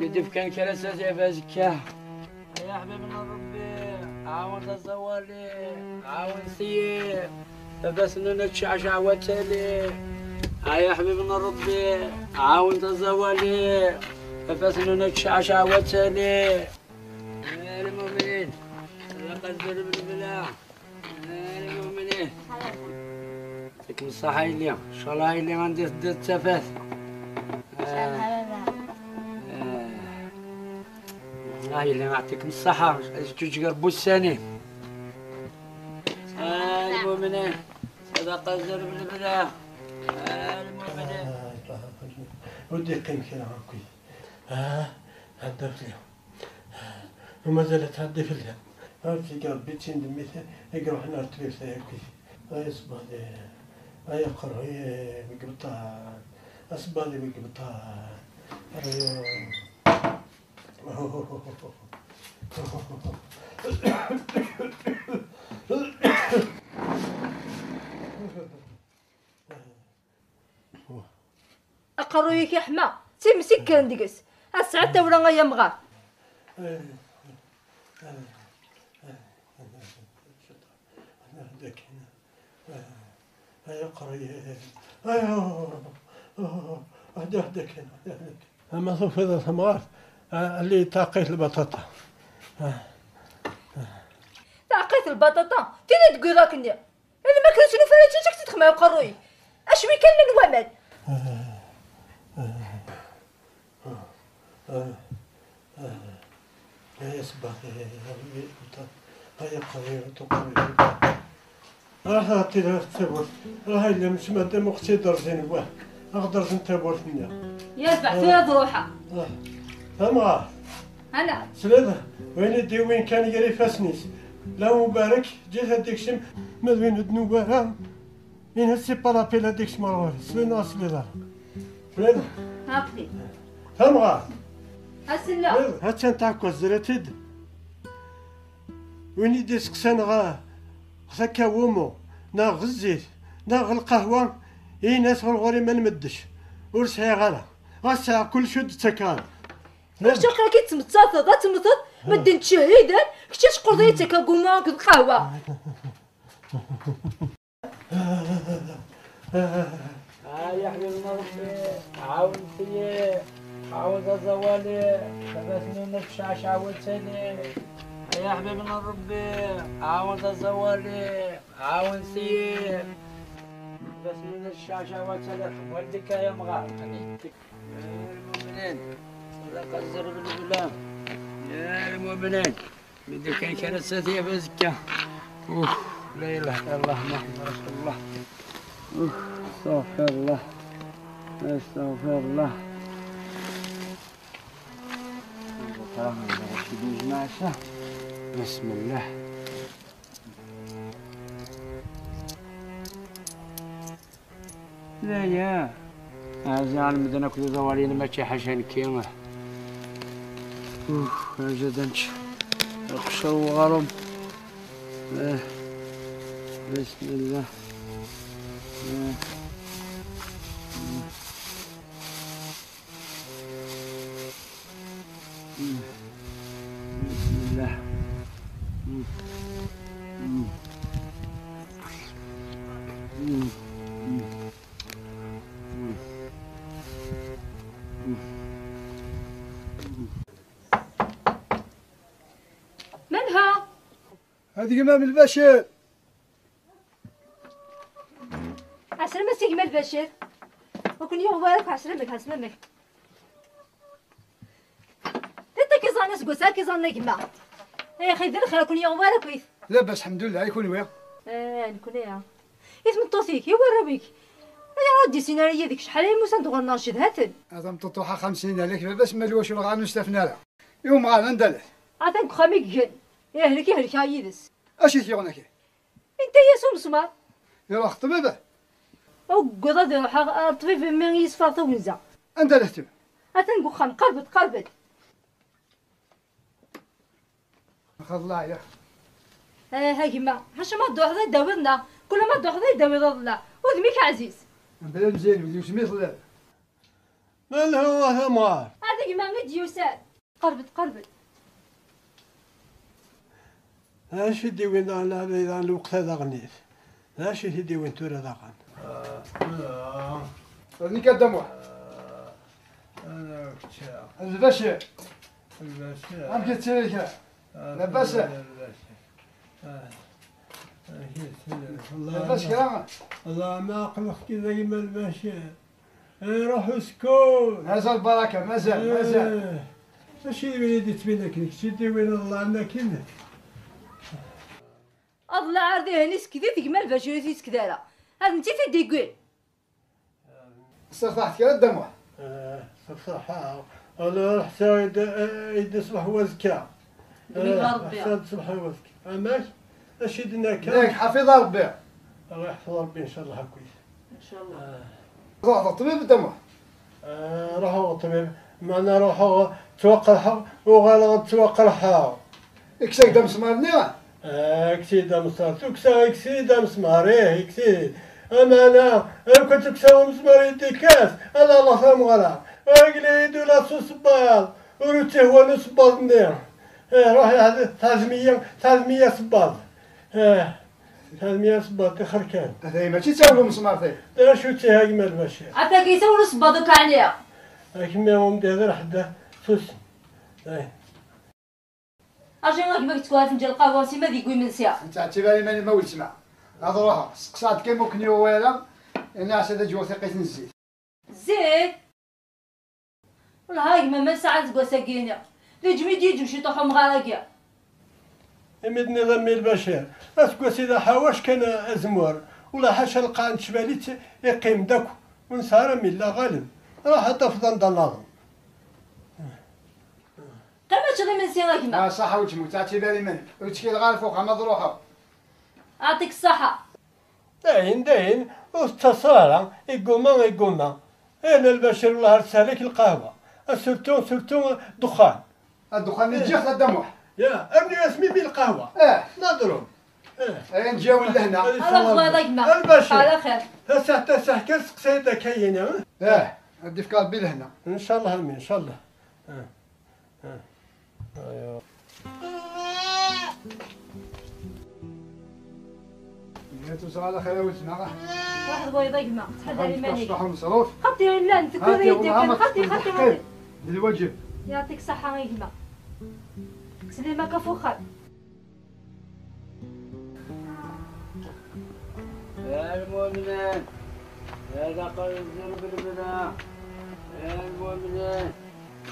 Yudef kan kra s azekka. Ay aḥbib n Ṛebbi, ɛawen taẓawali, ɛawen syi, tafassen-nni tecceɛceɛ wa tali. Ay aḥbib n Ṛebbi, ɛawen taẓawali, tafassen-nni tecceɛceɛ wa tali. Ay lmumnin, la qadder lbela. Ay lmumnin. Yɛṭikem ṣṣaḥa a yelli. Ncallah a yelli anda i teddiḍ d tafat. Ah, a yelli, yɛṭikem ṣṣaḥa. Ad yeǧǧuǧeg Ṛebbi ussan-im. Ah, lmumnin. Sadaqa zzerb lebda. Ah, lmumnin. Ur d-yeqqim kra akk. Ah, ɛedda fell-i. Mazal ad tɛeddi fell-i. Ar tt-ig Ṛebbi d tindemmit i iṛuḥen ar tbirt ay akkit. Ay aṣebbaḍ, ay aqerruy deg ibeṭṭan, aṣebbaḍ deg ibeṭṭan. Ay. Aqerruy-ik iḥma, d times i kkren deg-s. A tesɛiḍ tawla ay amɣar. Ay aqerruy, ay, hda, hda kan. Ama tufiḍ a tamɣart, alli taɛqayt lbaṭaṭa. Taɛqayt lbaṭaṭa, tili deg iḍak-nni. Alma kra ur tt-nufi ara, ǧǧiǧ ad tt-id-xemmeɛ uqerruy. Acwi kan llan waman. Ay aṣebbaḍ, ay aṣebbaḍ. Ay aqerruy, tuqerruy. Raḥ ɛṭi ɣer tawwurt. Raḥ ilem s madam uqsi derẓin wa. Aɣ derẓen tawwurt-nni. Yerbeḥ, tura ad ruḥeɣ. Tamɣart. Ana. Tesliḍ? Win i d-iwin kan gar ifassen-is. La Mubarek, ǧǧet ad d-ikcem. Ma d win ur d-nugi ara, ini-as c'est pas la peine ad d-ikcem ɣer ɣur-i. Tesliḍ neɣ ur tesliḍ ara? Tesliḍ? Aqli. Tamɣart. Asella. Tesliḍ? Attan tɛekkazt, ẓriɣ-t-id. Win i d-iseqsan ɣer, ɣer akka wumu, neɣ ɣer zzit, neɣ ɣer lqahwa, ini-as ɣur ɣur-i ma nmeddec. Ur sɛiɣ ara. Ɣas sɛiɣ kullec ur d-ttakeɣ ara. Ur caqeɣ-k i tmettarteḍ, ad temmteḍ, medden ttcehhiden, kečč ad teqqleḍ ad yettak agummu akked lqahwa. Ah, ya ḥbib n Ṛebbi, ɛawen-iyi. عاود الزوالي، ثبت من الشاشة والتالي. يا حبيبنا ربي، عاود الزوالي، عاود سير. ثبت من الشاشة والتالي، والدك يا مغار. يا المؤمنين، صدق الزر بالبلام. يا المؤمنين. مدو كان كرسة يا بزكا. أوه، لا إله إلا الله محمد رسول الله. أوه، أستغفر الله. أستغفر الله. بسم الله. لا يا. هذا المدن كل زوالين ما تشي حاجة نكي. أوه، هذا دنش. القشر وغرم. آه. بسم الله. آه. بسم الله. مالها؟ هذه إمام البشير. عسلامة سي جمال بشير. وكن يوم بارك، عسلامك، عسلامك. انت كي زعما سكوسا، كي زعما جماعة. يا أخي، دير الخير، كن يوم بارك ويت. لاباس، الحمد لله، يكون ويا. آه، نكون يا. يا تمطوطيك، يا ورا بيك. يا ودي سيناريو ديك شحال هي موسى دغور ناشد هاتن. هذا مطوطوحة خمسين عليك، لاباس ما لواش الغا نستفنا لها. يوم غانا ندلت. عطاك خامي جن. يا هلك، يا هلك، يا يدس. اش يثيغون هكا؟ انت يا سوم سمار. يروح الطبيب؟ اوكض هذا يروح الطبيب ما يصفى طويزة. انت رحت؟ اتنقو خام، قربت، قربت. خذ الله يا. اه، ها كيما، حاش ما تروح ذا داوي لنا، كل ما تروح ذا داوي لنا، وذميك عزيز. بلا مزيان، ودي وسميت الله. من هو ثمار؟ هذا كيما غير ديوسان. قربت، قربت. اش يدي وين لا، لا، لا، الوقت هذا غنيت. اش يدي وين تورا داغن؟ آه، آه. راني كدموح. أنا كنت البشير. البشير. أم كنت سيرك؟ آه، لاباس؟ البشير. آه. آه، كنت سيرك. الله لاباس ما، كرامة؟ الله ما عقلك كذا يما البشير. إيه، روح اسكت. مازال بركة، مازال، مازال. إيه. ماشي الوليد يتبين لك، سيدي وين الله عندك كلمة. الله عرضي هني سكتي تجمل باش يريد يسكت على. هذا انت في ديكول. صفحت كده الدموع. آه، صفحة. أنا رحت يد-، يد صبح وزكا. يا ربي. آه، رحت صبح وزكا. أماش؟ أشي دنا كان؟ ليك حفظ ربي. الله يحفظ ربي إن شاء الله هاكويس. إن شاء الله. آه. روح الطبيب الدموع. آه، روحوا الطبيب. معنا روحوا توقع حق وغالا توقع حق. اكساك دم سمار نيا؟ آه، اكسي دم سمار. توكسا اكسي دم سمار. إيه، اكسي. أما أنا، أنا كنت اكسا مسمار يدي كاس. أنا الله فهم غلا. أقلي يدو لا سو سبال. وروتي هو نو سبال نيا. إيه، روحي هذا ثلاثمية، ثلاثمية سبال. إيه، ثلاثمية سبال تخر كان. هذا ماشي تساوي مسمار ثاني. لا، شو تي هاي مال ماشي. عطاك يسوي سبال دوك عليها. هاك ما هو مدير غير حدا. سوس. إيه. اجي غير كيما تكون فنجان القهوه سي ما ديكوي من سيا. انت اعتباري ماني ما ولتما. هذا روحها سقسات كان ممكن يويرا. انا عسى دا جوه ثقيت الزيت. الزيت؟ والله هاي ما، ما ساعه تقول ساقيني. لي جميد يجم شي طوحهم غاراكيا. امد نظام البشير. اسكو سيدا حواش كان ازمور. ولا حاشا القان تشباليت يقيم داك. ونسهر من لا غالب. راح تفضل دناظم. قيمة شغل من سيرك ما. آه، صح، وتموت، تعطي بالي من. وتشكي الغار فوق، عمد روحه. يعطيك الصحة. داين، داين، وتصارى، يقوما، يقوما. أنا البشير والله رسالك القهوة. سورتو، سورتو دخان. الدخان إيه. يجي خد دموح. يا، ابني اسمي بالقهوة. إيه. نضرب. إيه. إيه، نجاو لهنا. إيه، الله يضيق معك. البشير. على خير. هسه، هسه كان سقسيتك هينا، ها؟ إيه، الدفكار بلهنا. إن شاء الله، آمين، إن شاء الله. إيه. جاتو صغار خلاوتنا. واحد بغا يضيق الماء، تحدى لي ماني. شطح مصروف. خطي لا، نتكلم هاتي، يديك، والله ما خطي، خطي، خطي. D lwajeb. Yeɛṭik ṣṣeḥḥa a gma. Slim akka f uxxam. يا المؤمنين، يا ذا قلب ذنب البلا. يا المؤمنين،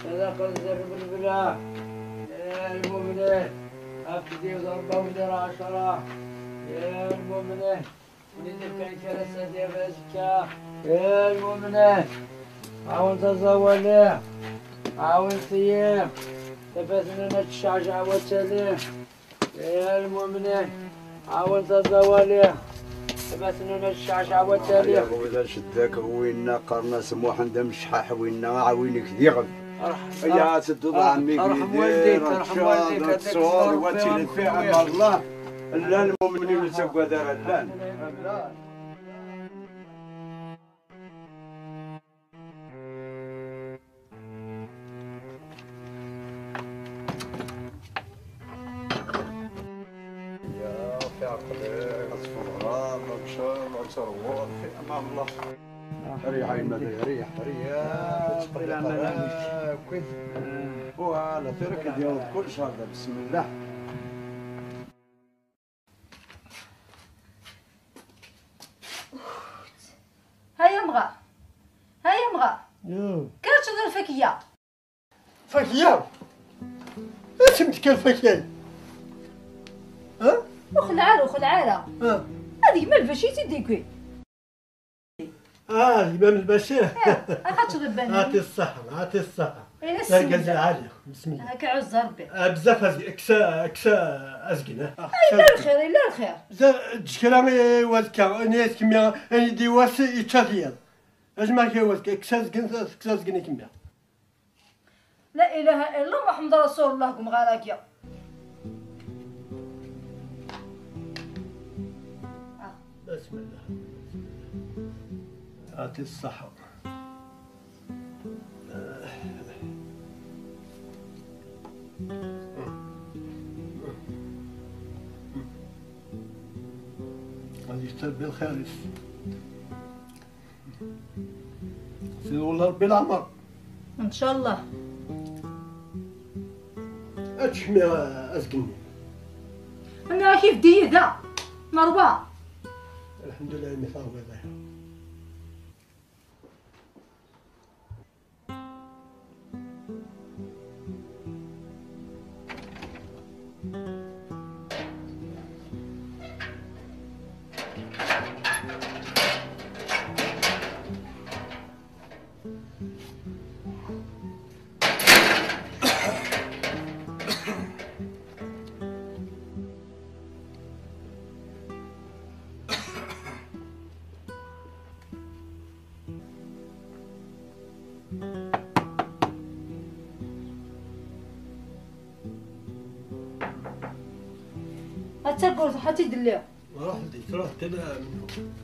يا ذا قلب ذنب البلا. يا المؤمنين، أفدي ضربة ودير عشرة. يا المؤمنين، وليد كان كرسة ديال رزقك. يا المؤمنين، عاون تزوالي، عاون سيم، تفاتنا نتشعشع وتالي. يا المؤمنين، عاون تزوالي، تفاتنا نتشعشع وتالي. يا غولا شداك وينا قرنا سموحا دا مشحاح وينا عاوينك ديغل. يا تدو عمي ارحم والديك، ارحم والديك، هذاك تصور الصور وتيلي في أمر الله. لا المؤمنين تقوى دار اللان. يا في عقلك، غتفرغ، غتشرب، غتروح، في أمان الله. ريح يا مدي، ريح، ريح. تقبل عمل عليك. كويس. فوالا، ترك ديال كل شهر، بسم الله. هيا مغا، هيا مغا. يو. كرا تشوف الفاكية. فاكية؟ اسم تكال فاكية. ها؟ وخلعة، وخلعة. ها؟ هذه ما البشيتي ديكوي. اه، الامام البشير. اخا تغبى. عطي الصحة، عطي الصحة. إلا السميدة. العالي، بسم الله. هاك عز ربي. آه، بزاف أزق-، اكسا، اكسا ازقنا. اي لا الخير، لا الخير. زا تشكرا. واسكا نيت كميا، اني دي واس يتشافيا. اجمع كي واسكا اكسا ازقن، اكسا ازقن كميا. لا إله إلا الله محمد رسول الله، قم غاراكيا. آه. بسم الله. يعطي الصحة. غادي يكتب بالخير. سيدي والله ربي العمر. إن شاء الله. اتشمي ازقني. انا كيف دي ذا. مروه. الحمد لله، مثال الله. حتى قلت حتى دليها. روح ديك، روح كذا منهم.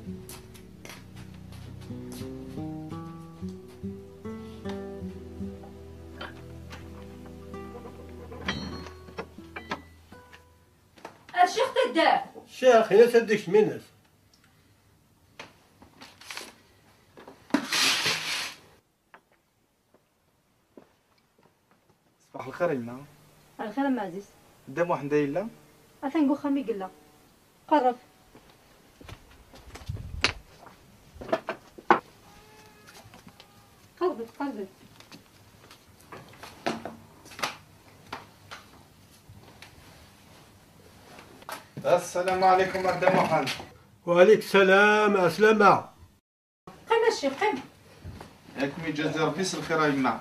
الشيخ تدار. الشيخ، هنا سدك منس. صباح الخير يما. الخير أم عزيز. دا محمد يلا؟ أثن قو خامي قلا. قرب. قربت، قربت. السلام عليكم أردا محمد. وعليك السلام، عسلامة. قيم الشيخ، قيم. ياكم يجازي ربي س الخير يما.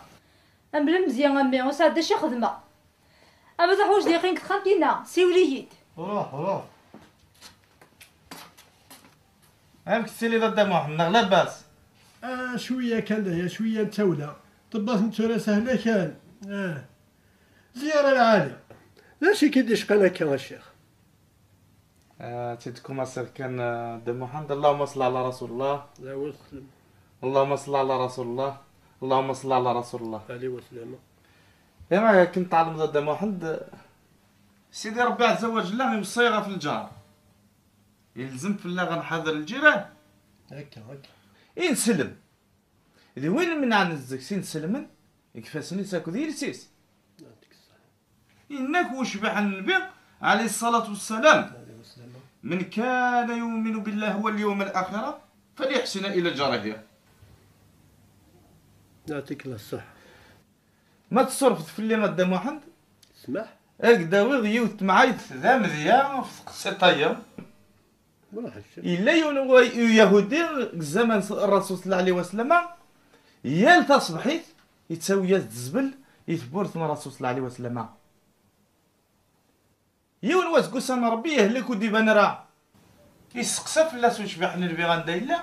أم بلا مزيان أمي، وسعد شي خدمة. أما تحوج دي قينك تخمتينا، سيوليد. روح، روح. عافاك السيلي ضد محمد، لاباس؟ آه، شوية كان ليا، شوية متولة. طبات متولة سهلة كان. آه. زيارة العالية. لا شي كيديش قال هكا الشيخ. آه، تيدكم أصير كان، آه، دم محمد. اللهم صل على رسول الله. لا وسلم. اللهم صل على رسول الله. اللهم صل على رسول الله. عليه وسلم. إيه، ما كنت تعلم ضد محمد. سيدي ربي عز وجل يوصي غا في الجار. يلزم في الله غنحذر الجيران. هكا، هكا. إيه نسلم. ذي وين من عن الزك سين سلمن؟ Deg ifassen-is akked yiles-is. Yenna-k ucbiḥ n Nnbi, ɛalayhi ṣṣalatu wassalam: من كان يؤمن بالله واليوم الآخر فليحسن إلى جاره. Yeɛṭik la ṣṣeḥḥa. Ma tsurfeḍ fell-i a Dda Muḥend, smaḥ, ad k-d-awiɣ yiwet temɛayt d amedya ɣef teqsiṭ-aya. Yella yiwen n wa-, uyahudi deg zzman n Rasul sallallahu alayhi wa sallam, yal taṣebḥit yettawi-yas-d zzbel i tewwurt n Rasul sallallahu alayhi wa sallam. Yiwen wass deg ussan n Ṛebbi, yehlek ur d-iban ara. Yesteqsa fell-as ucbiḥ n Nnbi anda yella,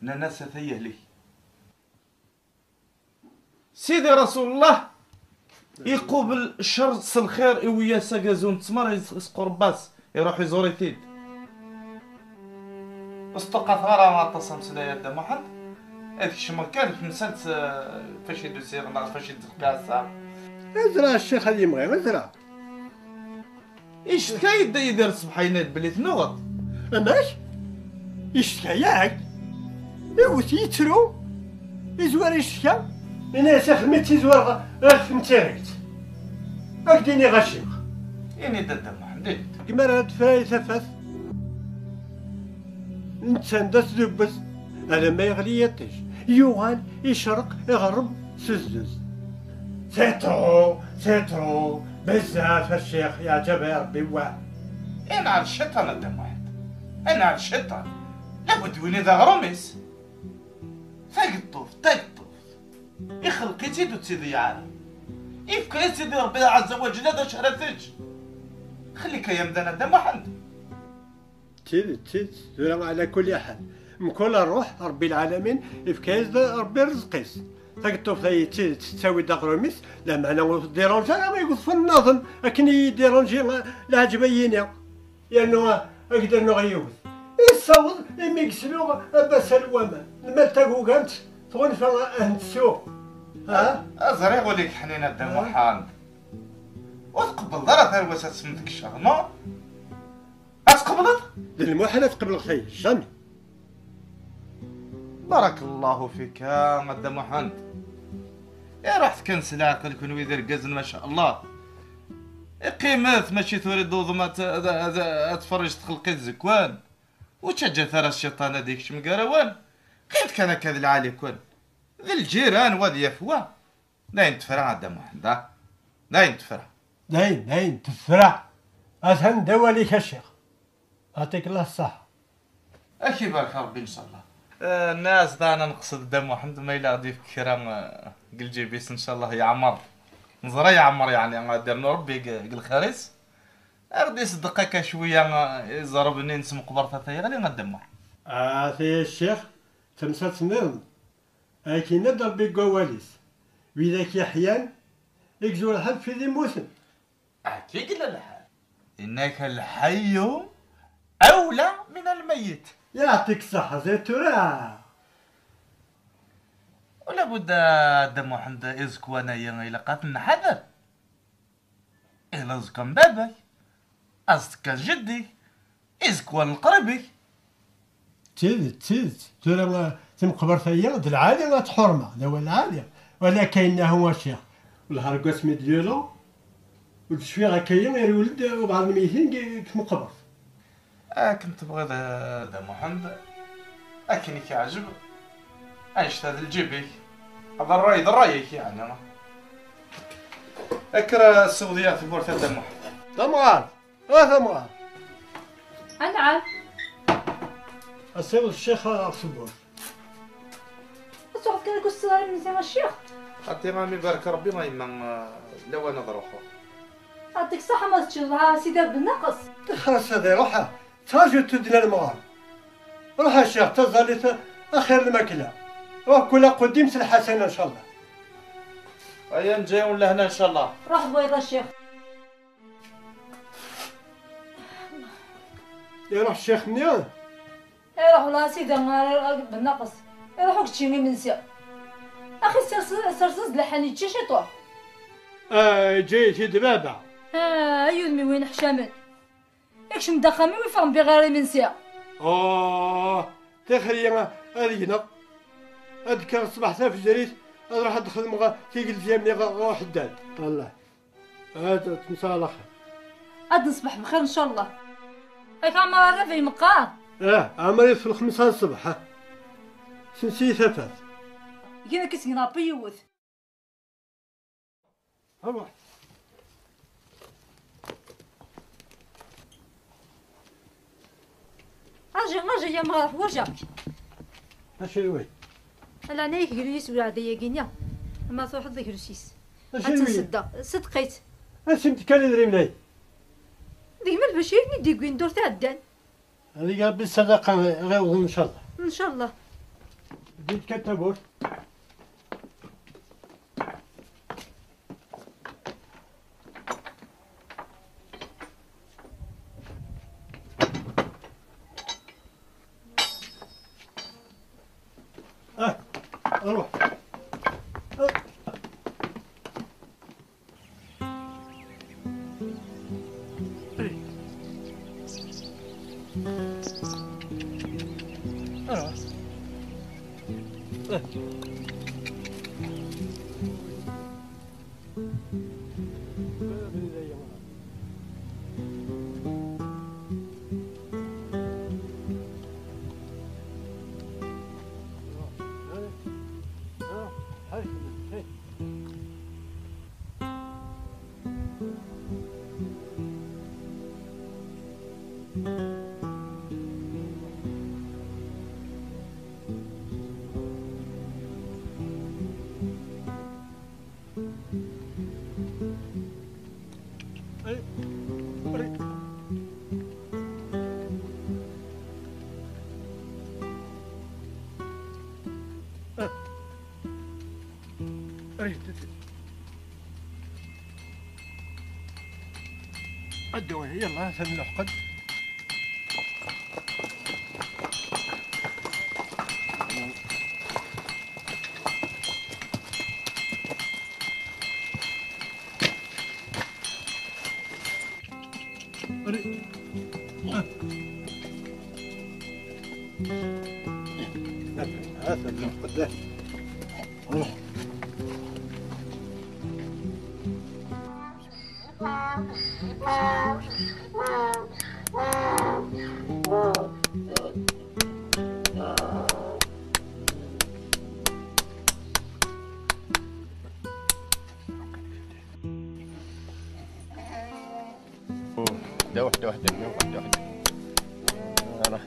nnan-as ata yehlek. Sidi Rasulullah iqubel ccer s lxir, iwi-yas agazu n ttmer, is-, isqurb-as, iruḥ iẓur-it-id. Ur s-ṭuqqateɣ ara aṭas ameslay a Dda Muḥend, ad kecmeɣ kan temsalt, eh, fac i d-usiɣ neɣ fac i d-tefka ass-a. Azra a ccix ad yemɣi, azra. Icettka-yi Dda Yidir ṣṣbeḥ yenna-d belli tennuɣeḍ. Amek? Icettka-yak? Iwet yettru, izwar icettka. Ini-as axem i tt-izwar ɣ-, ɣer temtirit. Ad k-d-iniɣ a ccix. Ini-d a Dda Muḥend, ini-d. Gma ara tefray tafat. Netta anda tdubbez, alamma yeɣli yiṭij, yuɣal icreq iɣerreb s uzduz. C'est trop, c'est trop, bezzaf a ccix, yeɛǧeb i Ṛebbi wah. Anɛel cciṭan a Dda Muḥend, anɛel cciṭan, labud win i d aɣrum-is. Tageṭṭuft, tageṭṭuft, ixelq-itt-id ur tt-iḍeyyeɛ ara. Ifka-yas-id Ṛebbi ɛezza wa jella d acu ara tečč. Xelli-k ay amdan a Dda Muḥend. D tidet, d tidet, tura ɛla kulli ḥal. Mkul ṛṛuḥ, Ṛebbi lɛalamin, ifka-yas-d Ṛebbi rrezq-is. Tageṭṭuft-ayi d tidet tettawi-d aɣrum-is, lameɛna ur tdiranǧi ara ma yeṭṭef nniḍen akken i yi-diranǧi leɛǧeb ay yini. Yernu a-, ad k-d-rnuɣ yiwet. Yessaweḍ imi yesluɣ abasal n waman. Lmal tagugant tɣunfa ad tent-tsuɣ. Ha? A ẓriɣ ul-ik ḥnin a Dda Muḥend. Ur tqebbleḍ ara tarwa-s ad tesmekceḍ, non? Ad tqebleḍ? D lmuḥal ad qebleɣ tayi, jamais. Barakallahu fik a Dda Muḥend. Iruḥet kan s leɛqel kunwi d irgazen, ma sha Allah. Qqimet, mačči tura i d-tewwḍem ad, ad, ad, ad tferrǧet lxelq i tzekwan. Ur ttaǧǧat ara cciṭan ad ikcem gar-awen. Qqimet kan akka d lɛali-kwen. D lǧiran, wa ad yaf wa. D ayen tefra a Dda Muḥend, ah. D ayen tefra. D ayen, d ayen tefra. Atan d awal-ik a ccix. Yeɛṭik Allah ṣṣeḥḥa. Ad k-ibarek Ṛebbi, ncallah. Eh, nniɣ-as daɣen ad neqsed Dda Muḥend, ma yella ɣ-d-yefk kra, eh, deg lǧib-is, ncallah yeɛmer. Neẓra yeɛmer, yeɛni, ad d-yernu Ṛebbi deg, deg lxir-is. Ad ɣ-d-iṣeddeq akka cwiya, eh, iẓerb-nni n tmeqbert ata yeɣli, a Dda Muḥend. Ah, ata a ccix, tamsalt nniḍen. Akken yenna-d Ṛebbi deg wawal-is, widak yeḥyan, igzu lḥal f wid immuten. Akka i yella lḥal. Innaka lḥayyu awla min almayyit. Yeɛṭik ṣṣeḥḥa, ziɣ tura. Ula budda a Dda Muḥend, iẓekwan-aya ilaq ad ten-nḥader. Ila aẓekka n baba-k, aẓekka n jeddi-k, iẓekwan n leqrib-ik. D tidet, d tidet. Tura, eh, timeqbert-aya d lɛali ad tḥurmeɣ, d awal lɛali. Wala kayen-ahu a ccix. Wellah argaz mi d-yulu, ur d-cfiɣ akka-yi, irwel-d ubeɛḍ n lmeytin deg, deg tmeqbert. Akken tebɣiḍ a Dda Muḥend, akken i k-iɛǧeb, annect-a d lǧib-ik, d ṛṛay, d ṛṛay-ik, yeɛni. Akker a ssiweḍ-iyi ɣer tewwurt a Dda Muḥend. D amɣar! A tamɣar! Anɛam! A ssiweḍ ccix ɣer tewwurt. Ad truḥeḍ kan ad k-ur-tettuɣ ara imensi a ccix? Xaṭi, a m-ibarek Ṛebbi a yemma, eh, lawan ad ruḥeɣ. Yeɛṭik ṣṣeḥḥa ma teččeḍ, ha, a sidi Ṛebbi naqes. Tixer ass ad iruḥ, ttraǧu tuddna lemɣar. Ruḥ a ccix, taẓallit axir lmakla. Ruḥ kul aquddim s lḥasana, ncallah. Aya nǧa-yawen lehna, ncallah. Ruḥ d wayeḍ a ccix. Iruḥ ccix-nni? Iruḥ wala a sidi, a, a, bennaqes. Iruḥ ur yečči imensi. Axi sers-, sers-as-d lḥan yečči ciṭuḥ. Ah, yeǧǧa-yi-t-id baba. Ah, ay udem-iw ineḥcamen. Ikcem-d axxam-iw, iffeɣ mbiɣ ara imensi. Oh, tixer-iyi ad gneɣ. Ad kkreɣ ṣṣbeḥ tafejrit, Ad ruḥ ad xedmeɣ tigelt yamni ɣer uḥeddad. Allah. Ad temsaɣ laxir. Ad neṣbeḥ bxir ncallah. Ak ɛmer arrab imeqqar. Ah, ɛmer yef lxemsa ṣṣbeḥ, ha. Sensi tafat. Gen akka sgen Ṛebbi yiwet. Ruḥ. Aji, aji, ya ma ḥwajeɣ-k. Acu i wi? Ala, ana-yak glu-yi s uɛdayagi-nni. Ma truḥeḍ d glu-s. Acu i wi? Ad tt-nseddeɣ. Seddeq-itt. Asim-d kan idrimen-ay. D gma Lbacir i d-yewwin ddurt iɛeddan. Ad ig Ṛebbi ssadaqa ɣiwḍen, ncallah. Ncallah. Ldit kan tawwurt. Ah, ruḥ. Ah. Ddwa, yalla, atan leḥqen. Da waḥda, waḥda, waḥda, waḥda. Voilà.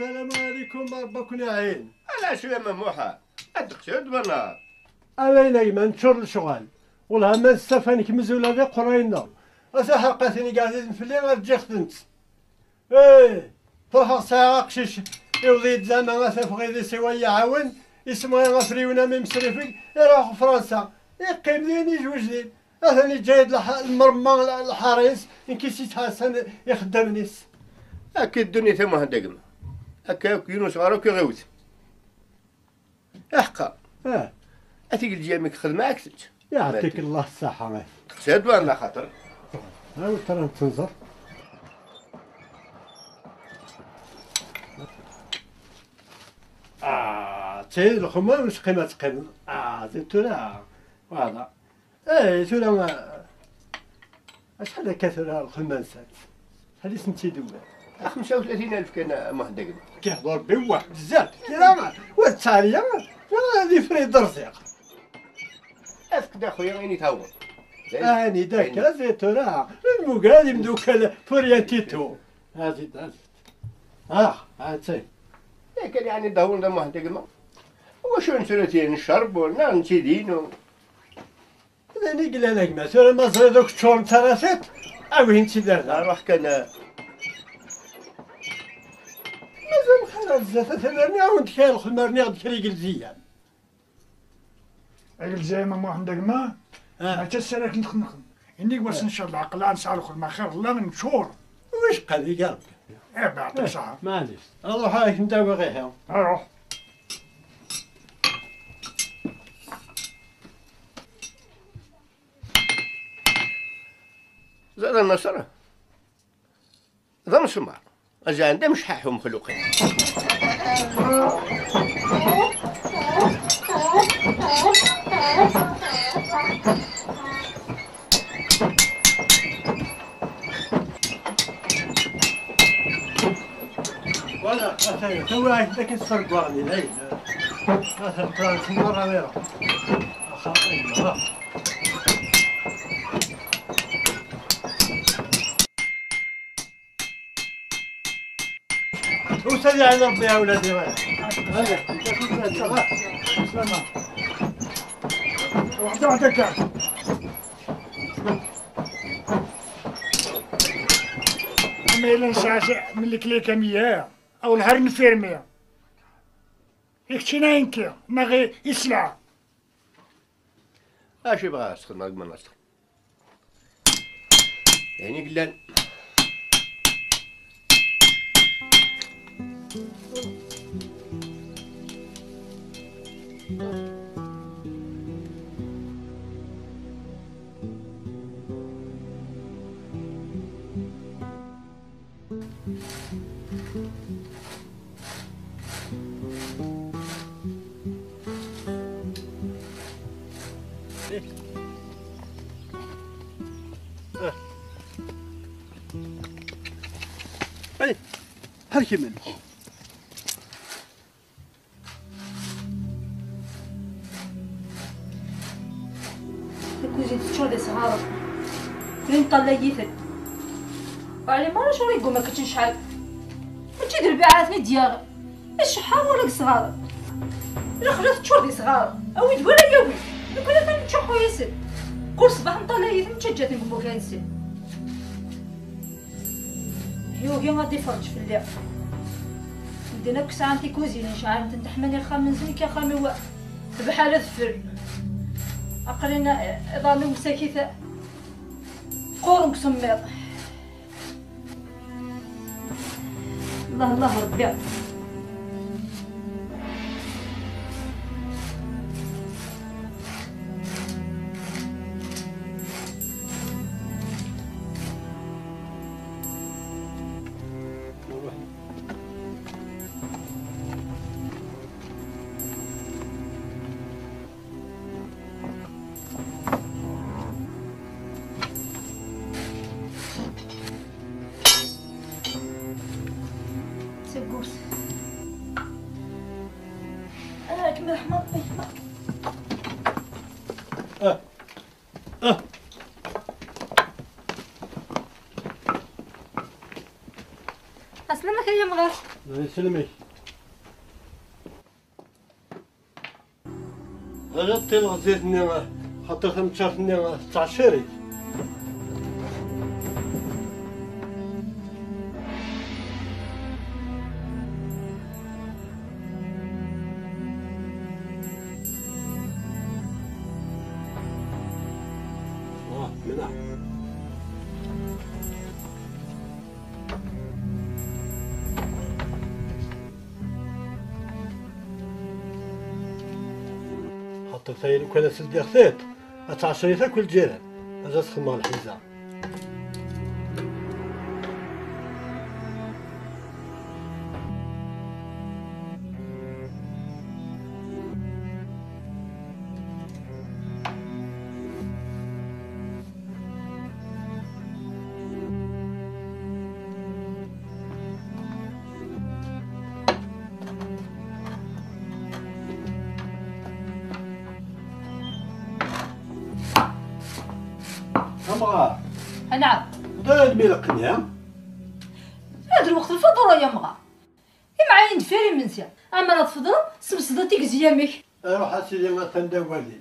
السلام عليكم، ربكم يعين. Ala cwi a Mamuḥa, ad d-qsir d wannar. Ala, a gma, neččur lecɣal. Wellah ma nessafa nekmez ula d iqerray-nneɣ. Ata ḥerqaten i iɛzizen fell-i, rǧiɣ-tent. Ih, truḥeɣ sɛiɣ aqcic, iwweḍ-iyi-d zama ad t-afeɣ idis-iw ad yi-iɛawen, isemɣi afriwen am imesrifeg, iruḥ Fransa, iqqim din, izweǧ din. Atan iǧǧa-yi-d lḥ-, lmerma, lḥaris, nekk i s-yettḥassan ixeddamen-is. Akka i ddunit a Muḥend a gma. Akka akk yiwen usɣar akk iɣiwet. Aḥeqqa. Ah. A tigelt yamik xedmeɣ-ak-tt. Yeɛṭik Allah ṣṣaḥa. Teqsiḍ wala xaṭer? Awi tura ad tt-nẓer. Ttay d lxemma ur teqqim ad teqqimeḍ. Ah, d tura. Voilà. Eh, tura, ah, acḥal akka tura lxemma-nsent? Acḥal i sent-id-uwin? Xemsa u tlatin alef kan, a Muḥend Agma. Kihḍur bi wa, bzzaf. Kira, wa d ttɛaliya, wa d ifri d rẓiq. Efk-d a xuya ayen i tawḍeḍ. Ani d akka, ayen- tura. Lmugar ad imdukal, pour rien du tout. Azid, azid. Ah, ah, ttay. Yakan yeɛni dehwen d a Muḥend Agma. Wacu n tura tiyen n ccerb, neɣ n tidin, u- D ayen i yellan a gma, tura ma ẓriḍ ur k-ččurent ara tiṭ, awin-tt-id ar da. Ruḥ kan, a- Mazal xir ar zdat, a tamerni, awen-d kra lxemmer, niɣ-d kra igelziyan. Agelzay ma Muḥend a gma, ah, mačči s ara k-nexneqen. Inig wass, ah, ncallah, aql-aɣ nesɛa lxedma xir, lla neččur. Wicqa di garb. Eh, beɛṭi, eh, ṣaḥa. Maɛlic. Ruḥ, ad k-n-d-awiɣ ihi. Ruḥ. Zad Naṣer. D amesmar. Azan d amecḥaḥ umexluq-agi. Voilà, atan, tawiɛt akken tfergwaɣ di dayen. Atan, ṭṭrant merra wira. Axaṭer yemma. Ur sali ɛni Ṛebbi a wladi. Hadi, hadi, hadi. Slama. Waḥda, waḥda kan. Ama yella nesɛa s-, من الكليكة مية، أو الهر نفيرمي. يكتشينا ينكي، ما غي يسلع. Acu i bɣiɣ ad s-xedmeɣ deg Manaṣer? D ayen i yellan. Ay, ḥerkem-n. Takuzint teččur d isɣaren. Kul nṭalla yid-sen. Ɛli ma ulac ur yegguma kečč n cɛal. Mačči d lbiɛa ad ten-id-yaɣ. Iceḥḥa wala deg isɣaren. Lexla teččur d isɣaren. Awi-d wala yawi. Nekkni atan neččuḥḥu yid-sen. Kul ṣṣbeḥ nṭalla yid-sen, neččaǧǧa-ten deg imukan-nsen. Yugi ad iferǧ fell-i. Medden akk sɛan tikuzinin, ceɛlent-tent ḥman ixxamen-nsen, nekk axxam-iw tebḥa d adfel. Aql-in iḍarren-iw msakit, qquren deg usemmiḍ. Allah, Allah, Rebbi. Tewwurt. Ah, kemmel ḥma. Ah. Ah. Aslamak ay amɣar. Aslamak. Ad ṭṭileɣ zzit-nni, xaṭer tameččart-nni tettɛecciṛ-it. Ah, mela. Xaṭer tayri kan ad s-ldiɣ tiṭ, ad ttɛecciṛit akk lǧiran, ad as-xedmeɣ lḥiza. Anɛam. D almi lqenni. Ad lweqt lfaḍur ay amɣar. Imɛayen deffir imensi. Amer ad tfeḍreḍ, semsdeḍ tigzi-amek. Ruḥ a sidi, atan d awali.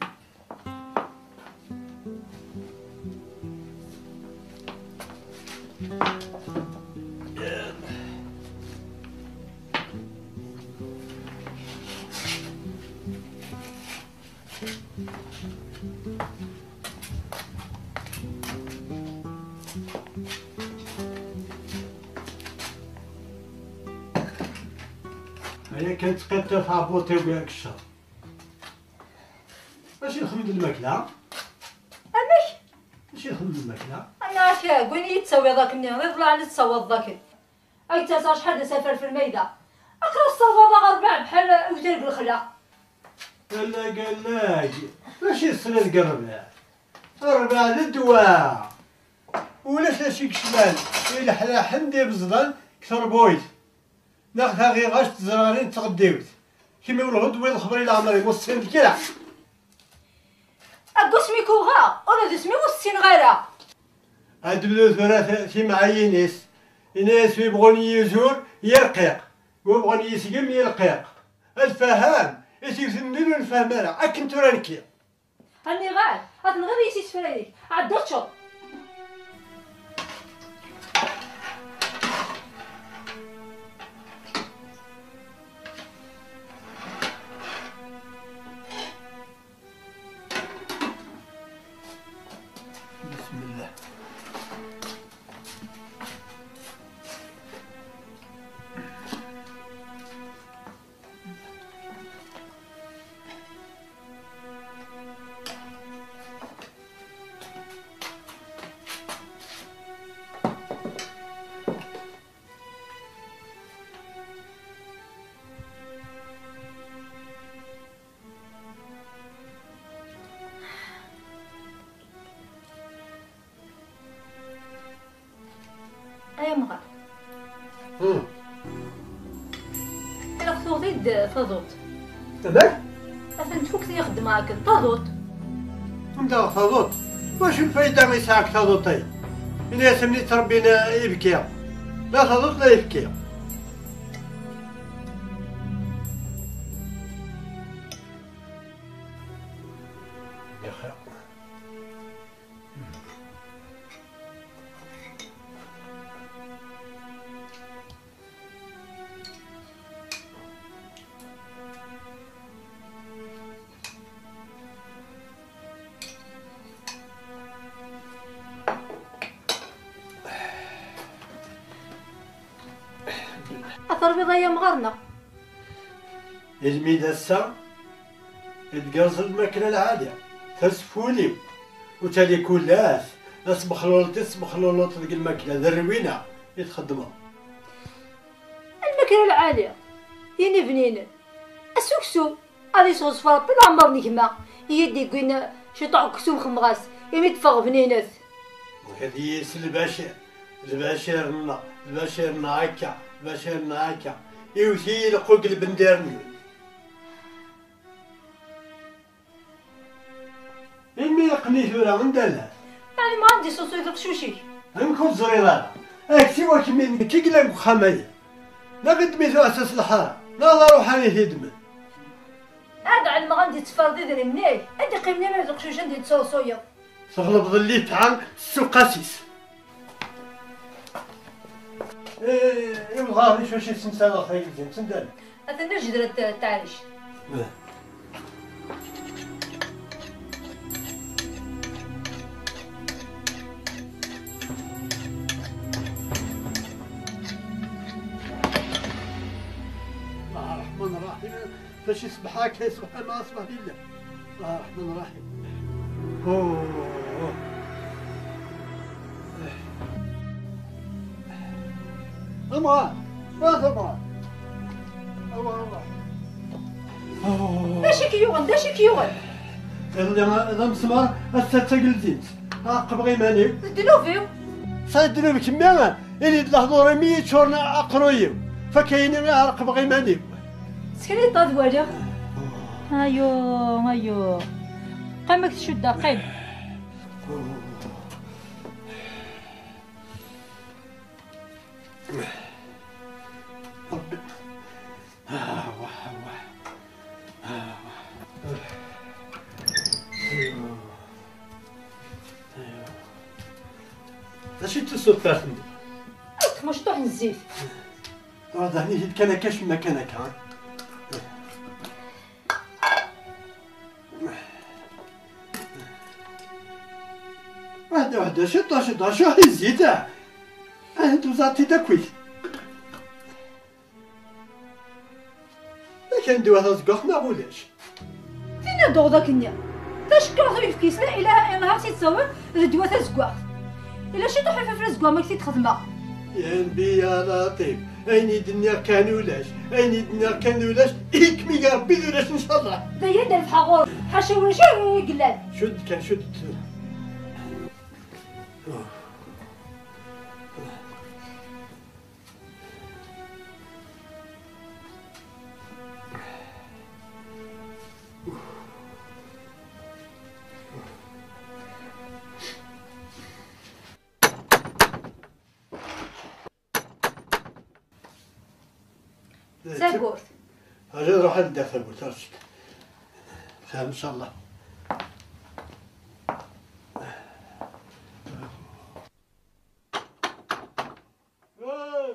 Aya kan tqiṭ tɛebbuḍt-iw yak cceṛ. Acu nxeddem d lmakla? Amek? Acu nxeddem d lmakla? Anna-k, win i yi-d-tawiḍ akken-nni, iḍlaɛen i tessawaḍeḍ akken. Ad k-d-tas acḥal d asafar f lmayda. Aql-aɣ tessawaḍ aɣerbaɛ bḥal awtal deg lexla. Allag, allag, mačči tesliḍ deg rrbeɛ. Rrbeɛ d ddwa. Ulac acu i yecban ileḥlaḥen d ibeẓḍan deg terbuyt, neɣ taɣiɣact tezrarin d tɣeddiwt. Kemm i ulɣu d-tewwiḍ lexber i leɛmer-im ur tessineḍ kra. Deg wasmi k-uɣeɣ, ula d asmi ur ssineɣ ara. Ad d-tebdu tura t-, timɛayin-is. Ini-as wi bɣun yizur, yirqiq. Wi bɣun yisgem, yirqiq. Ad faham, i tiwt-nni ur nfaham ara, akken tura nekki. Aniɣer, ad tenɣiḍ yis isefra-ik, ɛedda ččeḍ. بسم الله. Ay amɣar. Hmm. Ilaq tuɣeḍ-id taḍuṭ. Amek? Atan tfukk i xeddmeɣ akken taḍuṭ. Anda taḍuṭ? Wacu lfayda i sɛiɣ deg taḍuṭ-agi? Ini-as am ttrebbin ibki. La taḍuṭ la ibki. Bixir. Ad terbiḍ ay amɣar, neɣ? Ilmi d ass-a i d-gerẓen lmakla lɛali, tasfuli, ur tali kullat, d asmexluleṭ i tesmexluleḍ deg lmakla, d rwina i txeddmeḍ. Lmakla lɛali, yini bninen, asuksu, ad yesɣezfer Rebbi leɛmer n gma, i yi-d-iggin ciṭuḥ n uksum xemɣas, imi d-teffeɣ bninet. Ad yis lbacir, lbacir-nneɣ, lbacir-nneɣ akka, lbacir-nneɣ akka, iwet-iyi lqug lbendir-nni. Imi yeqqen-i tura, anda llan? Ɛelmeɣ anda i susuyeḍ uqcic-ik. Amek ur teẓriḍ ara? Ak siwa kemmi d nekk i yellan deg uxxam-agi. Neɣ ddem-it uɛessas lḥara, neɣ d aruḥani t-yeddmen. Ad ɛelmeɣ anda i teffreḍ idrimen-ik, ad d-iqqimen imir d uqcic anda i d-tessusuyeḍ. Teɣlebeḍ litɛa s tsuqqas-is. Eh, iwḍ ɣer-i cwac i ssemsadeɣ tagelzimt, sendal. Atan ajedra n t-, n teɛrict. Eh. الله الرحمن الرحيم. Fac iṣbeḥ akka, iṣbeḥ ama aṣbeḥ lillah. Allah Rahman Rahim. Oh. Amɣar, a tamɣar. Awa, awa. Oh. D acu i k-yuɣen? D acu i k-yuɣen? Iḍelli d amesmar, ass-a d tagelzimt. Ɛaqbeɣ iman-iw. D ddnub-iw. Sɛiɣ ddnub kemmi, ili-d lehdur-im i yeččuren aqerruy-iw. Fakk ayen-nni ɛerqbeɣ iman-iw. Sekren-d ad waliɣ. Ayu, ayu. Qqim ad k-cuddeɣ, qqim. ربي. آه، واه، واه. آه، واه. أيوه. أيوه. اش تسوفر عندي؟ مشطوح الزيت. هذا هني جيت كان كاش ما كان كان. واحدة واحدة، شطة شطة، شو هي الزيت؟ آه، انتو زعتي دا كويس. كان دوا هذا زقاق ما غولاش. فين الدور ذاك النيا؟ تشكر في كيس، لا إله إلا الله، سي تصور، الدوا تاع زقاق. إلا شي تحفة في الزقاق، ما كنتي تخدمها. يا نبي يا لطيف، أين يدنيا كان ولاش؟ أين يدنيا كان ولاش؟ إيك مي يا ربي ولاش إن شاء الله. ذا يد الفحاغور، حاشا ولا شي ولا قلال. شد كان شد. Tagurt. Hadi nruḥ ad nedder tagurt, ar zik. Xir, ncallah. Hey!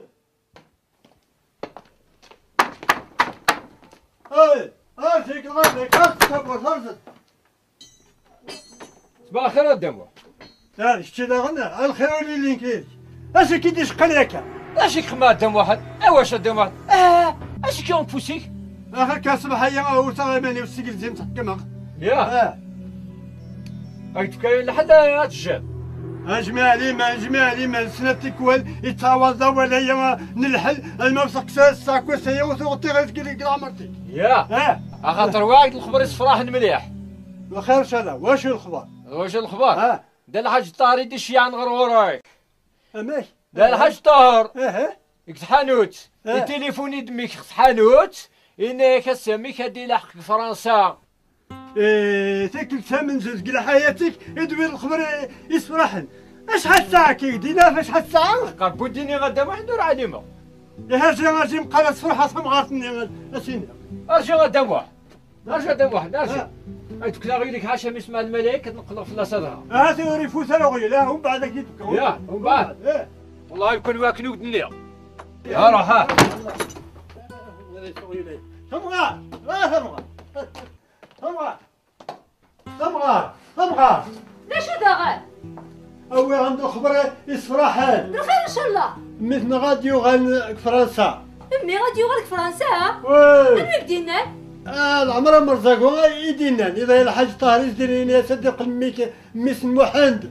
Hey! Ar zik, ar zik, ar zik, tagurt, ar zik. Ṣbaḥ xir a Dda Muḥ. Ah, kečč daɣen, a lxir ur yellin kif. Acu k-id-iceqqan akka? Acu k-xemma a Dda Muḥ? Awac a Dda Muḥ? Ah, acu k-yuɣen ufus-ik? Axir kan ṣṣbeḥ-aya wteɣ iman-iw seg lzim ttḥekkimeɣ. Ya. Ah. Ad k-d-fkeɣ lḥal ad tejjiḍ. Ajmaɛ liman, ajmaɛ liman, snat tikwal, yettawaḍ awal-aya n lḥel, alma wseɣ-k s-, s-, s-, aya ur tuɣeḍ tiɣilt deg, deg leɛmer-ik. Ya. Ah. Axaṭer waɛid lexbar yessefraḥen mliḥ. Lxir, ncallah. Wacu lexbar? Wacu lexbar? Ah. Dda Lḥaǧ Ṭaher i d-iceyyɛen ɣer ɣur-k. Amek? Dda Lḥaǧ Ṭaher. Aha. Deg tḥanut. Ah. Itilifuni-d mmi-k ɣer tḥanut, yenna-yak ass-a mmi-k ad ilaḥeq deg Fransa. Eh, tikkelt tamenzut deg lḥayat-ik i d-tewwiḍ lexbar i-, yessefraḥen. Acḥal ssaɛa-k dina, acḥal ssaɛa? Qerbu d-iniɣ a Dda Muḥ, ur ɛlimeɣ. Ihi, arǧi, arǧi, meqqar ad tefreḥ tamɣart-nni, a s-iniɣ. Arǧi a Dda Muḥ. Arǧu a Dda Muḥ, arǧu. Ah. Ad d-kkleɣ yid-k ḥaca mi smaɛ lmalayek, ad neqqleɣ fell-as adɣa. Ah, tura ifut ara uɣyul, ah, umbeɛd ad k-id-fkeɣ. Ya, umbeɛd. Eh. Wellah, lukan wakken ur d-nniɣ. Ya, ruḥ, ha. Tamɣart, ah, tamɣart. Tamɣart. Tamɣart, tamɣart. D acu daɣen? Awi-aɣ-d lexbar yessefraḥen. D lxir, ncallah. Mmi-tneɣ ad d-yuɣal deg Fransa. Mmi ad d-yuɣal deg Fransa? Oui. Anwa i k-d-yennan? Ah, Lɛmer Amerẓagu i d-yennan. Iḍ-a Lḥaǧ Ṭaher i s-d-yennan, ini-as ad d-iqqel mmi-k, mmi-s n Muḥend.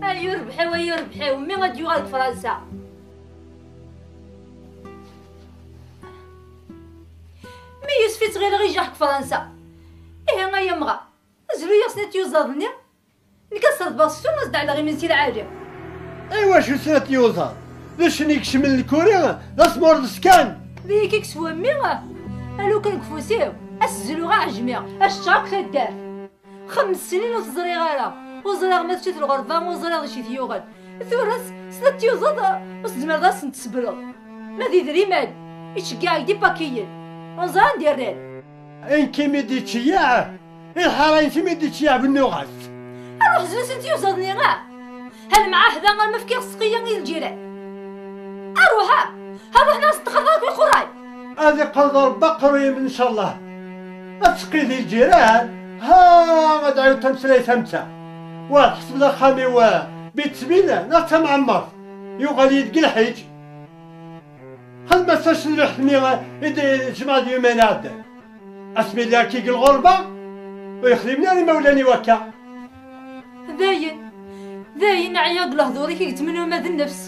Ay urbeḥ-iw, ay urbeḥ-iw, mmi ad d-yuɣal deg Fransa. Mi Yusef i ttɣileɣ ijaḥ deg Fransa. Ihi ay amɣar. Zlu-yaɣ snat tyuzaḍ-nni, nekk ad serḍbeɣ seksu, ad s-d-ɛelleɣ imensi lɛali. Aywa, acu snat tyuzaḍ? D acu-nni ikecmen lkuri, d asmurḍes kan. D ayagi i yeswa mmi, a lukan deg ufus-iw, ad s-zluɣ aɛejmi, ad s-ččeɣ akk taddart. Xems snin ur t-ẓriɣ ara, ur ẓriɣ ma tečča-t lɣerba, ur ẓriɣ d acu i t-yuɣen. Tura s-, snat tyuzaḍ, ur tezmireḍ ad sent-tṣebreḍ. Ma d idrimen, ittceggiɛ-ik-d ipakiyen. Ur neẓri anda i rran. Ayen kimi d-ittceyyiɛ, i lḥara-nsen mi d-ittceyyiɛ bennuɣ-as. Aruḥ zlu-sen tyuzaḍ-nni, ah! Ha lemɛahda arma fkiɣ ssqiya i lǧiran. Aruḥ, ah! Aruḥ neɣ s-ttxerḍeɣ akk iqurray. Ad iqerḍ Rebbi aqerruy-im, ncallah. Ad teqqi di lǧiran, ha, ad ɛiwed tameslayt am ta. Wa tḥesbeḍ axxam-iw, eh, bitesbila, neɣ d tamɛemmert. Yuɣal-iyi-d deg lḥiǧ. Xdem-as acu n lḥetmi i d-, jmeɛ d yuman iɛeddan. Asmi lliɣ akka deg lɣerba, ur yexdimen ara imawlan-iw akka. Dayen, dayen, ɛyiɣ deg lehdur-ik i yettmenni uma d nnefs.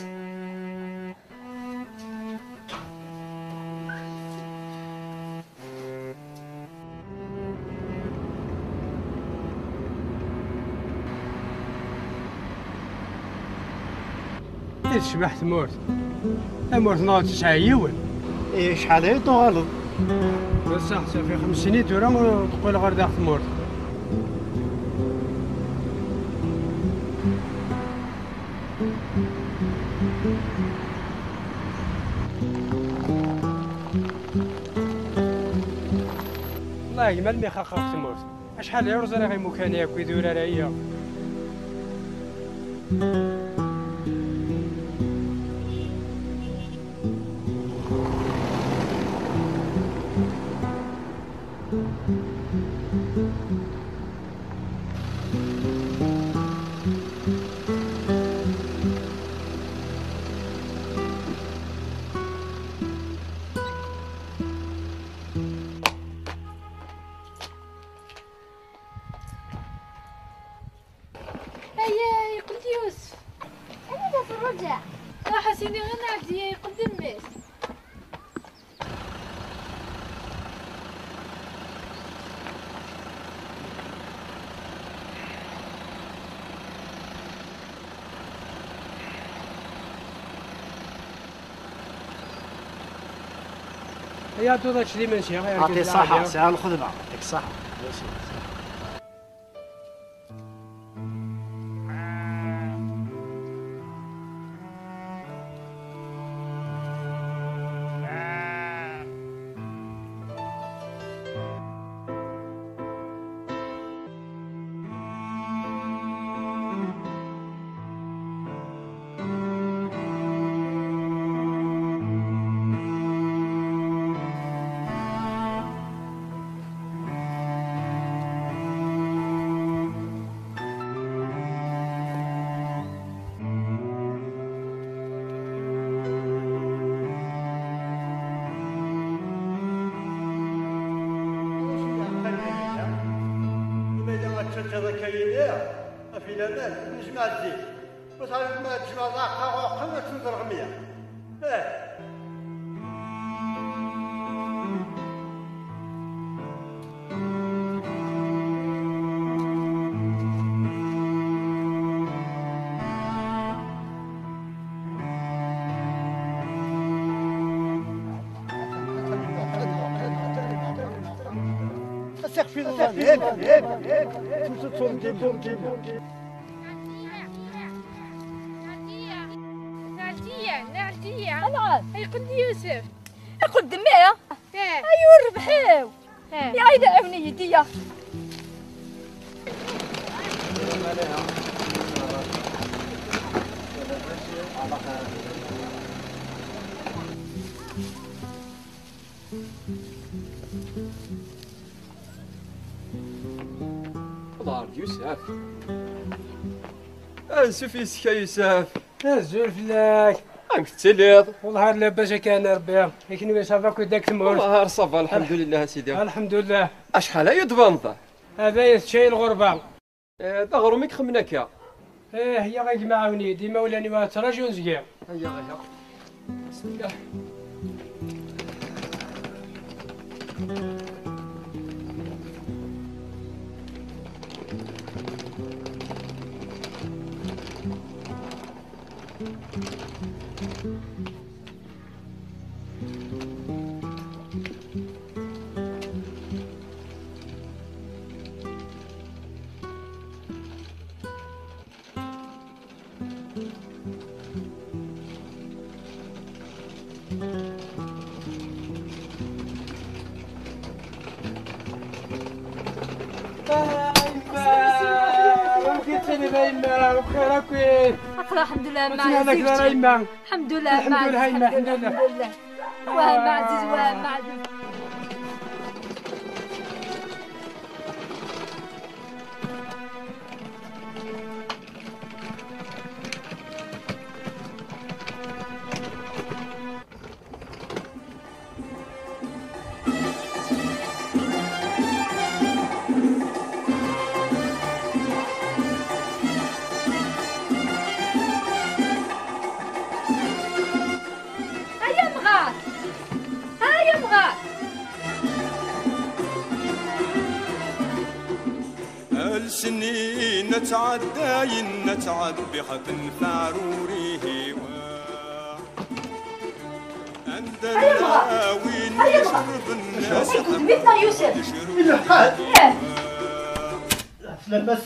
I tecbeḥ tmurt. Tamurt-nneɣ ur tesɛi yiwen. Eh, acḥal ay tuɣaleḍ? D ṣṣeḥ, safi xems snin tura ur teqqil ɣer daxel tmurt. A gma, almi xaqeɣ ɣef tmurt. Acḥal ay ur ẓriɣ imukan akk idurar-agi. Aya, yeqqel-d Yusef. Anida terǧa? Ruḥ as-ini i Nɛeldiya yeqqel-d mmi-s. Ay Ɛebdu, ad tečč d imensi, ay argaz. Ɛṭi ṣṣaḥa, lɛali. Sɛiɣ lxedma, yɛṭik ṣṣaḥa. Merci. Ma yella ad teǧǧeḍ akka yili, a Filaman, nejmeɛ zzit. Ur teɛriḍ ma tjemɛeḍ aɛeqqa uqem ad tnuḍ rɣemya. Eh. Aseɣfi d Ṛṛaḥim. Ṛṛaḥim. Nɛeldiya, Nɛeldiya. Anɛam. Yeqqel-d Yusef. Yeqqel-d mmi? Eh. Ay ur rrbeḥ-iw. Eh. Iɛid ɛiwen-iyi-d, iya. Ḍher-d Yusef. Ansuf yes-k a Yusef. Azul fell-ak. Amek tettiliḍ? Wellah ar labas, akka n Rebbi. I kenwi, ça va, akk deg tmurt? Wellah ar ça va, lḥemdulillah a sidi. Lḥemdulillah. Acḥal ay d-tbaneḍ? Hada yeteččay lɣerba. Eh, d aɣrum i ixemmen akka. Eh, ya a gma, ɛawen-iyi-d, imawlan-iw ad ttraǧun zgi. Aya, aya. Bismillah. A yemma, amek i tettiliḍ a yemma? Bxir akk? Aql-aɣ, lḥemdulillah, a yemma. Ur ttnehdak ara a yemma. Lḥemdulillah, a yemma, lḥemdulillah, lḥemdulillah. Wah a ɛziz, wah a ɛziz. Ay amɣar! Ay amɣar! Lsnin ttɛeddayen, ttɛebbi xedmen taɛrurihi. Anda llan win yecrben, acu i k-udem-iten a Yusef? Ilḥan. Ih. Ɛeslama-s.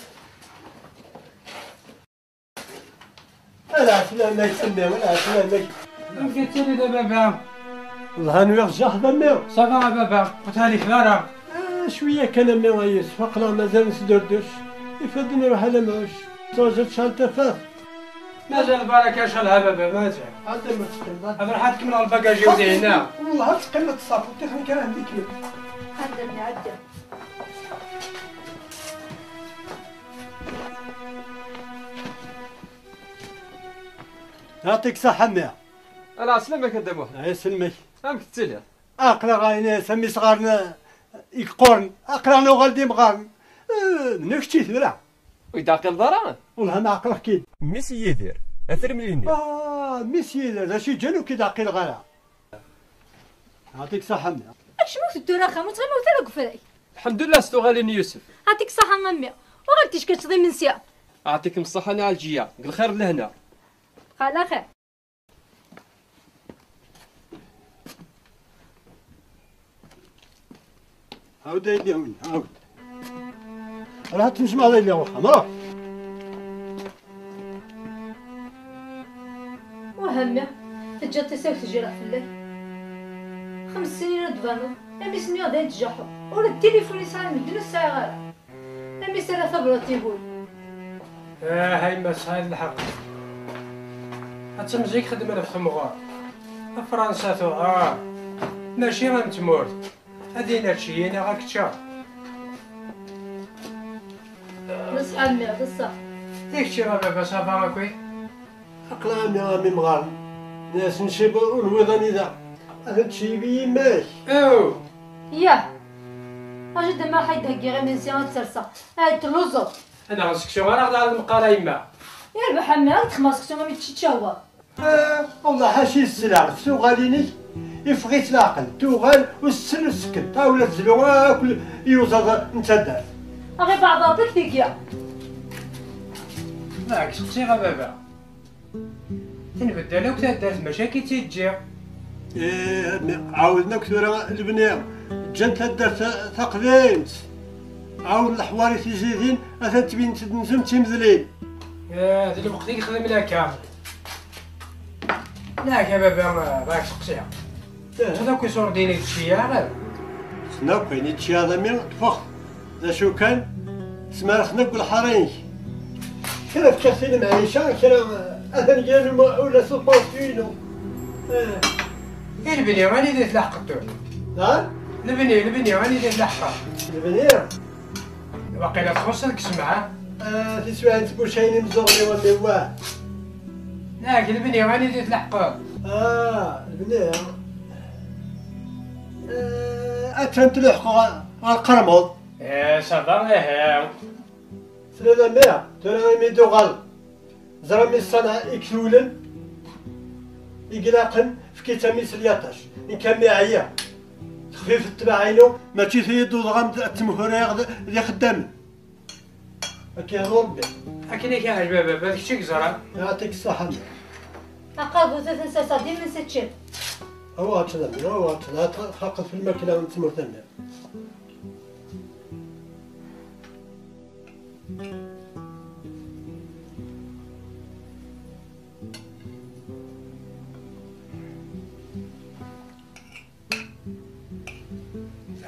Ala ɛeslama-k a mmi, ala ɛeslama-k. Amek i tettiliḍ a baba? Wellah nwiɣ jaḥ a mmi. Ça va a baba, ur tehlikeḍ ara. Ah, Cwiya kan a mmi a Yusef, aql-aɣ mazal nesdurduc. Ifadden iruḥ ala mɛuc. Tettṛaǧu tecɛel tafat. Mazal baraka, acḥal ha baba, mazal. Ad ruḥ ad tkemmleḍ lbagaji-w dihin. Wellah ad teqqimeḍ ṣṣafu, tifni kan ad ikmel. Ɛeddi a mmi, ɛeddi. Yeɛṭik ṣṣeḥḥa a mmi. Ala, ɛeslama-k a Dda Muḥend. Ɛeslama-k. Amek tettiliḍ? Aql-aɣ ɛni sami sɣarna yeqquren, aql-aɣ nuɣal d imɣaren. Eh, menhu kečči tura? Ur yi-d-ɛqileḍ ara? Wellah ma ɛeqleɣ-k-id. Mmi-s n Yidir, a tirmlini. Ah, mmi-s n Yidir, d acu yeǧǧan ur k-id-ɛqileɣ ara? Yeɛṭik ṣṣeḥḥa a mmi. Acimi ur teddu ara axxam, ur ttɣimimt ara deg ufrag? Lḥemdullah s tuɣalin n Yusef. Yeɛṭik ṣṣeḥḥa a mmi. Uɣal ticki ad teččeḍ imensi. Yeɛṭikem ṣṣeḥḥa a Nna Ɛelǧiya, deg lxir d lehna. Ala xir. Ɛawed a yelli, ɛawed, ɛawed. Ruḥ ad tnecmeḍ a yelli, ruḥ, ruḥ. Wah a mmi, teǧǧiḍ tasa-w tejreḥ fell-ak. Xems snin ad d-tbaneḍ, imi s-nniɣ dayen tjaḥeḍ. Ula d tilifun yesɛan medden ur t-sɛiɣ ara. Amis ara tabrat ihul. Ah, a yemma, tesɛiḍ lḥeqq. Ad temẓi-k xedmen ɣef temɣer. A Fransa tuɣa, mačči am tmurt. Ad inačči neɣ ad keččeɣ. D ṣṣeḥ a mmi, d ṣṣeḥ. I kečči a baba, ça va akk? Aql-aɣ a mmi, a mmi mɣaren. Nnas ncib ur nwiḍ anida. Ad tcib i yemma-k. Aw! Yah! Acu d-, ma ḥay d-heggiɣ imensi ad terseɣ. Ay, telluẓeḍ. Anaɣ seksu ara ɣ-d lmeqqar a yemma. Yerbeḥ a mmi, ad txemmeɣ seksu am i teččawa. Ah, wallah ḥaci sseleɣ, tuɣalin-ik iffeɣ-itt leɛqel, tuɣal ur tessel ur tsekket, tawla tezlu akk iyuzaḍ n taddart. Aɣ ibeɛḍ Ṛebbi deg tigi. Neɣ seqsiɣ a baba. Tenbeddal akk taddart, mačči akka i tt-id-ǧǧiɣ. Ih, ɛawden akk tura lebni, ǧǧan taddart ta-, taqdimt. Ɛawden leḥwari tizidin, atan ttbinent-d nzem d timedlin. Ih, d lweqt i yexdem laka. Neɣ a baba, bɣiɣ seqsiɣ. Ih. Teččeḍ akk iṣurdiyen i teččiḍ? Ssneɣ akk ayen i teččiḍ a mmi, ṭṭfeɣ-t. D acu kan, smerxen akk lḥara-inek. Kra fkiɣ-t i lemɛica, kra atan gan uma-, ula s upansu-inu. Eh. I lebni, anida i tleḥqeḍ tura? Ha? Lebni, lebni, anida i tleḥqeḍ? Lebni? Waqila txuṣṣeḍ deg ssmaḥ. Ah, tiswiɛin tbucayin imẓuɣen-iw a mmi, wah. Neɣ lebni, anida i tleḥqeḍ? Ah, lebni. Eh, attan tleḥqeɣ ɣer, ɣer Lqermuḍ. Eh, ça va, eh. Tella la mère, tura imi d-uɣal. Ẓra mi ṣṣanɛa i itewlen, i ilaqen, efk-itt a mmi s lyaṭac. Nekk a mmi ɛyiɣ. Texfifet ttbaɛ-inu. Mačči tayeddu dɣa ad temhuriɣ d, d ixeddamen. Ad k-yehdu Rebbi. Akken i k-iɛǧeb a baba, d kečč i yeẓran. Yeɛṭik ṣṣeḥḥa a mmi. Aqabu, atan s-aseɣ-d imensi ad teččeḍ. Awa ad teččeḍ a mmi, awa ad teččeḍ. Ad txaqeḍ f lmakla n tmurt a mmi.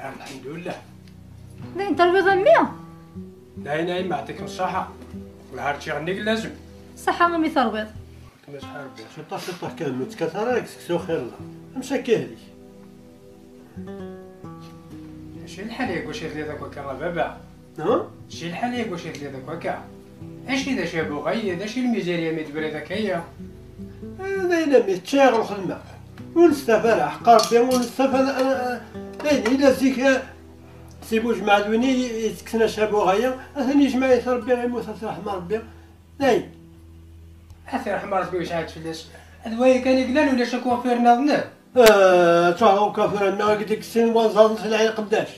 Lḥemdullah. Dayen terwiḍ a mmi? Dayen a yemma, yeɛṭikem ṣṣeḥḥa. Wellah ar ččiɣ nnig lazem. Ṣṣeḥḥa a mmi terwiḍ. Kem iṣeḥḥa Rebbi. Ciṭṭaḥ, ciṭṭaḥ kan, ur ttkalet ara deg seksu xir la. Amek akka ihlek? Acu lḥal yag wacu i telliḍ akk akka a baba? Ha? Acu lḥal yag wacu i telliḍ akk akka? Acu d acu a buɣay, d acu lmizirya mi d-tebrid akka ya? Eh, d ayen a mmi, ččiɣ lxedma. Ur nestaf ara, ḥeqqa Rebbi, ur nestaf ara, eh, eh, d ayen yella zik, eh, si Bujmaɛd win i, i yettekksen acabuɣ-aya, atan yejmeɛ-it Rebbi, yemmut ɣef ṛṛeḥma Rebbi. Dayen. Ad t-yerḥem Ṛebbi u yesɛed fell-as. D waya kan i yellan, ulac akk uɣfir nniḍen? Ah, ttwaɣ ukafiren-nneɣ i deg sin wanẓaden s lɛin qeddac.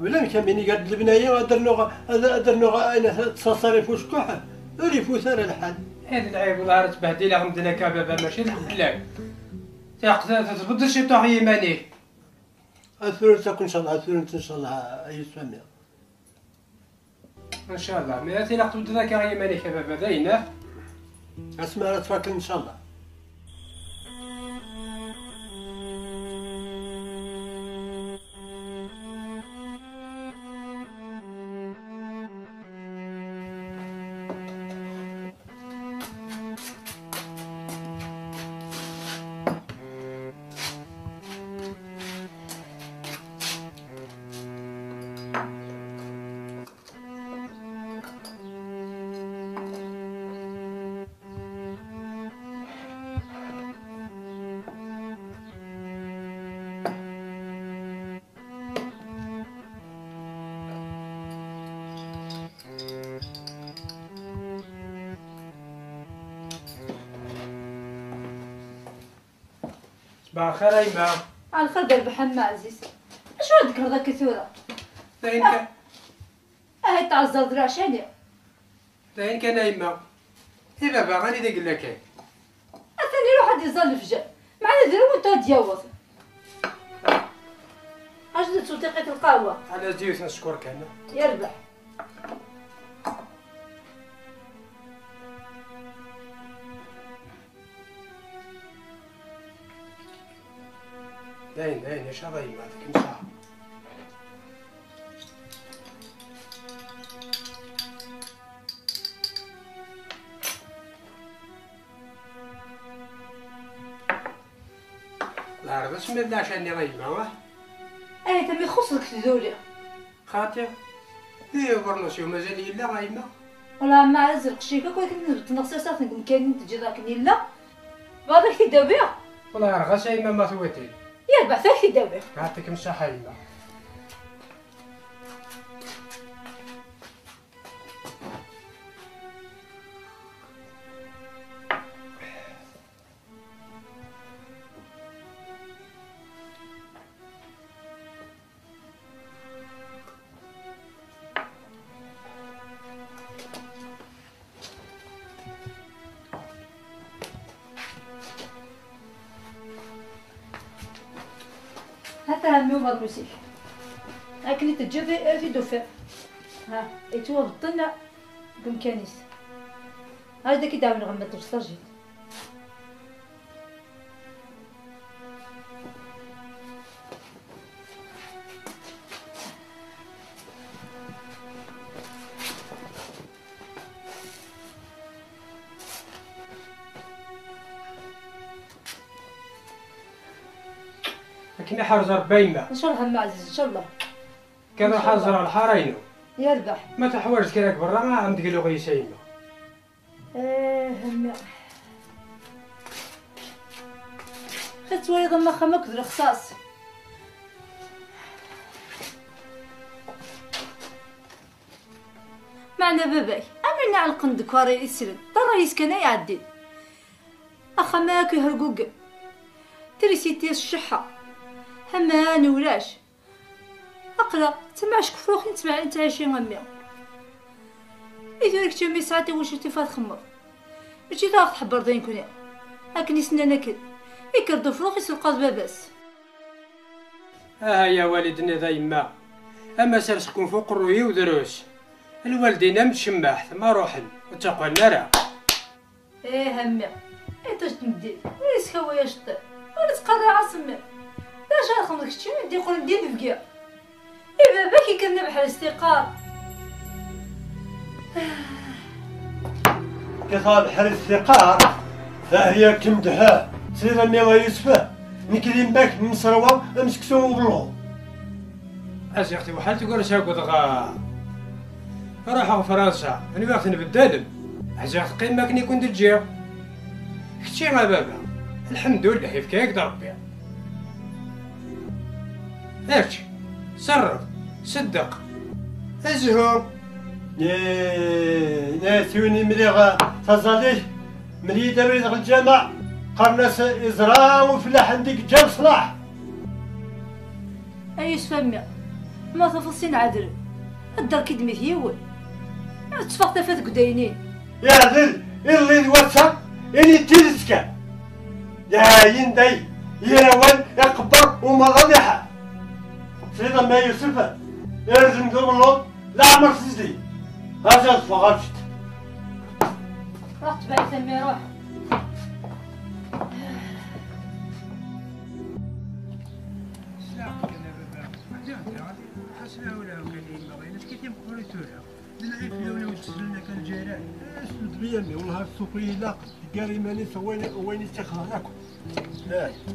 Ulamek am win iger-d lebni-agi, ad rnuɣ, ad, ad rnuɣ ayen ttṣaṣar ifucekkuḥ, ur ifut ara lḥal. Eh, d lɛib, wellah ara ttbehdileɣ medden akka a baba, mačči d lḥelal. Tiqt-, tebded ciṭuḥ i yiman-ik. Ad t-turent akk, ncallah, ad t-turent, ncallah, ay Yusef a mmi. Ncallah, mi ara tilaq tbeddeḍ akka i yiman-ik a baba, dayen, ah? Asmi ara tfakeḍ, ncallah. Bɛxir a yemma. Ɛelxir d rrbeḥ a mma Ɛziz. Acu ara d-tekkreḍ akka tura? D ayen kan. Ahat tɛeẓẓreḍ leɛca-nni. D ayen kan a yemma. I baba anida yella kan? Atan iruḥ ad d-iẓẓal lefjer. Meɛna d rrwent ad d-yaweḍ. Acu d tsuṭiqit lqahwa? Ɛla ziyut n cckur kan. Yerbeḥ. Dayen, dayen, icaḍ a yemma, tek msaḥ. Lɛerḍ asmi d leɛca-nni a yemma, ah? Ay, tama ixuṣ deg tduli. Xaṭi, i ubeṛnus-iw mazal yella a yemma? Wala ɛemma ɛla zelqec-ik akk akken beṭneɣ s asaten deg umkan-nni teǧǧiḍ akken yella. Bɣiɣ ad ak-t-id-awiɣ. Wala ɣer ɣas a yemma ma twiḍ-t-id. Yerbeḥ, ad ak-t-id-awiɣ. Yeɛṭik msaḥ a yemma. Hata ɛemmi ubeṛnus-ik. Akken i teǧǧiḍ i, i t-id-ufiɣ. Ha, yettwabeṭṭen deg umkan-is. Ad ak-id-ɛawneɣ ma teǧǧeḍ tajjit. Akken iḥrez Ṛebbi a yemma. Ncallah a mma ɛziz, ncallah. Kan ruḥ ad ẓreɣ lḥara-inu. Yerbeḥ. Ma teḥwaǧeḍ kra deg berra, a m-d-gluɣ yis a yemma. Eh, a mmi. Ad twaliḍ am axxam akked lexṣaṣ. Meɛna baba-k, am win iɛelqen deg ukarri isren, d ṛṛay-is kan ay iɛeddin. Axxam-a akk ihergugen. Trisiti s cceḥḥa. Aman ulac. Aql-aɣ d tamaɛc kefrux i nettmɛin ttɛici a mmi. I tura kečč a mmi sɛiḍ tiwacult ifa txemmeḍ. Mačči d aɣ tḥebbreḍ i nekni. Akken i s-nnan akken. Ikker-d ufrux iselqaḍ baba-s. Aha ya wali d-tenniḍ a yemma. Ama sers ken f uqerruy-iw drus. Lwaldin am tcemmaɛt ma ruḥen ur ttaqalen ara. Ih a mmi, iṭij tmeddit ur iskaway aceṭṭiḍ, ur ittqerriɛ asemmiḍ. D acu ara txedmeḍ kečči i d-iqqlen d inebgi? I baba-k yekkren abeḥri s tiqqar. Kkateɣ abeḥri s tiqqar, ahya kem-d ha. Tesliḍ a mmi a Yusef, nekk d yemma-k nserwa am seksu ubelluḍ. Aziɣ tewḥel tgursa akked dɣa. Ruḥeɣ Fransa, nwiɣ tenbeddalem. Ḥziɣ teqqimem akken i kent-ǧǧiɣ. Kečči a baba, lḥemdullah, yefka-yak-d Ṛebbi. Ečč, ṣerref, ṣeddeq, zhu. Nna-as i win i mliɣ taẓallit, mel-iyi-d abrid ɣer lǧameɛ, qqaren-as iẓra ufellaḥ anda i yeǧǧa leṣlaḥ. A Yusef a mmi, ma tafeḍ sin ɛedlen, dder k-id-mit yiwen. Ad teffeɣ tafat deg udaynin. Iɛdel, iḍelli d wass-a, ini-d tidet kan. Dayen day, yir awal iqebber umaḍal iḥar. Tesliḍ a mmi a Yusef, irzen d ubelluḍ, leɛmer tezdi. Aẓ ad ffɣeɣ ɣer ǧett. Ruḥ tbeɛ-it a mmi, ruḥ. Ḥaseb awla awla n yimma, ɣilet kif i meqqrit tura. D lɛib fell-awen a wen-d-sellen akka lǧiran. Asudbi a mmi, wellah ad tsuqi ilaq, teggar iman-is wayen, wayen i tt-ixḍan akk.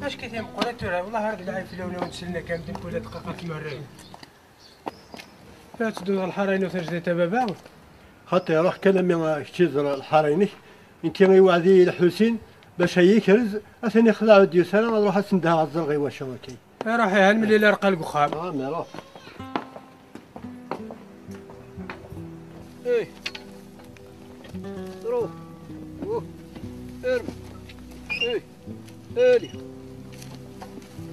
Acki timeqqrit tura, wellah ar d lɛib fell-awen a wen-d-sellen akka medden kul dqiqa tmerrin. Ad tedduḍ ɣer lḥara-inu tajdidt a baba? Xaṭi, ruḥ kan a mmi, kečč i ẓer lḥara-inek. Nekki iweɛd-iyi Lḥusin bac ad yi-ikrez, atan ixdeɛ ur d-yusi ara, ad ruḥ ad s-ndheɣ ad ẓreɣ i wacu akka. Ruḥ, ihi, ad nemlil ar qqal deg uxxam. Ah, mmi, ruḥ. Hey. Ruḥ. Ruḥ. Erm. Hey. Eli.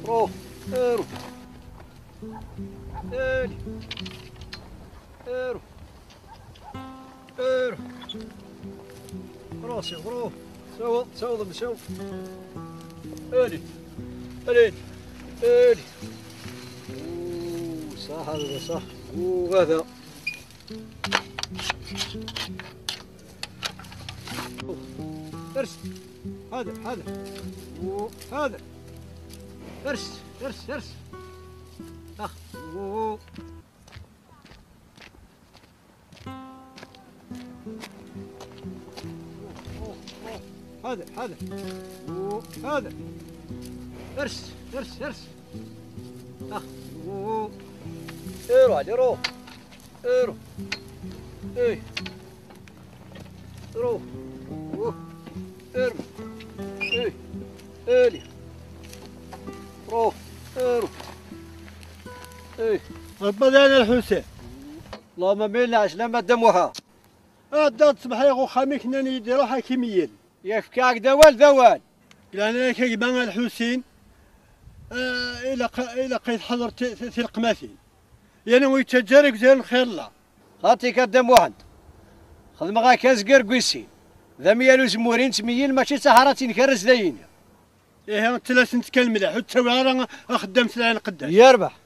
روح. ارو. الي. ارو. ارو. راسي، روح. سوا، سوا، ضم، سوا. الي. الي. الي. أوه، صح هذا، صح. أوه، هذا. ارس. هذا، هذا. أوه، هذا. ارس، ارس، ارس. اخ. أوه. هذا، هذا. أوه، هذا. ارس، ارس، ارس. اخ. أوه. ايرو، علي، روح. ايرو. ايه. روح. أوه. ارمي. ايه. الي. روح. ايرو. ايه. ربنا الحسين. اللهم امين، العسلامة دموعها. هذا الصباح يا خو خامي كنا نيدي روحها كيميل. يفكاك دوال دوال. قال لك يا جماعة الحسين، آه، إلا ق-، إلا قيت حضر ت-، ت-، تلقماثين. يعني ويتجارك زين خير الله. خاطي كدام واحد. خدمة غا كاز قرقويسين. ذا ميال وزمورين تميين ماشي سهرات ينكرز ذايني. إيه، أنت لا سنت كان مليح، وتسوي راه خدام سلعة قداش. يربح.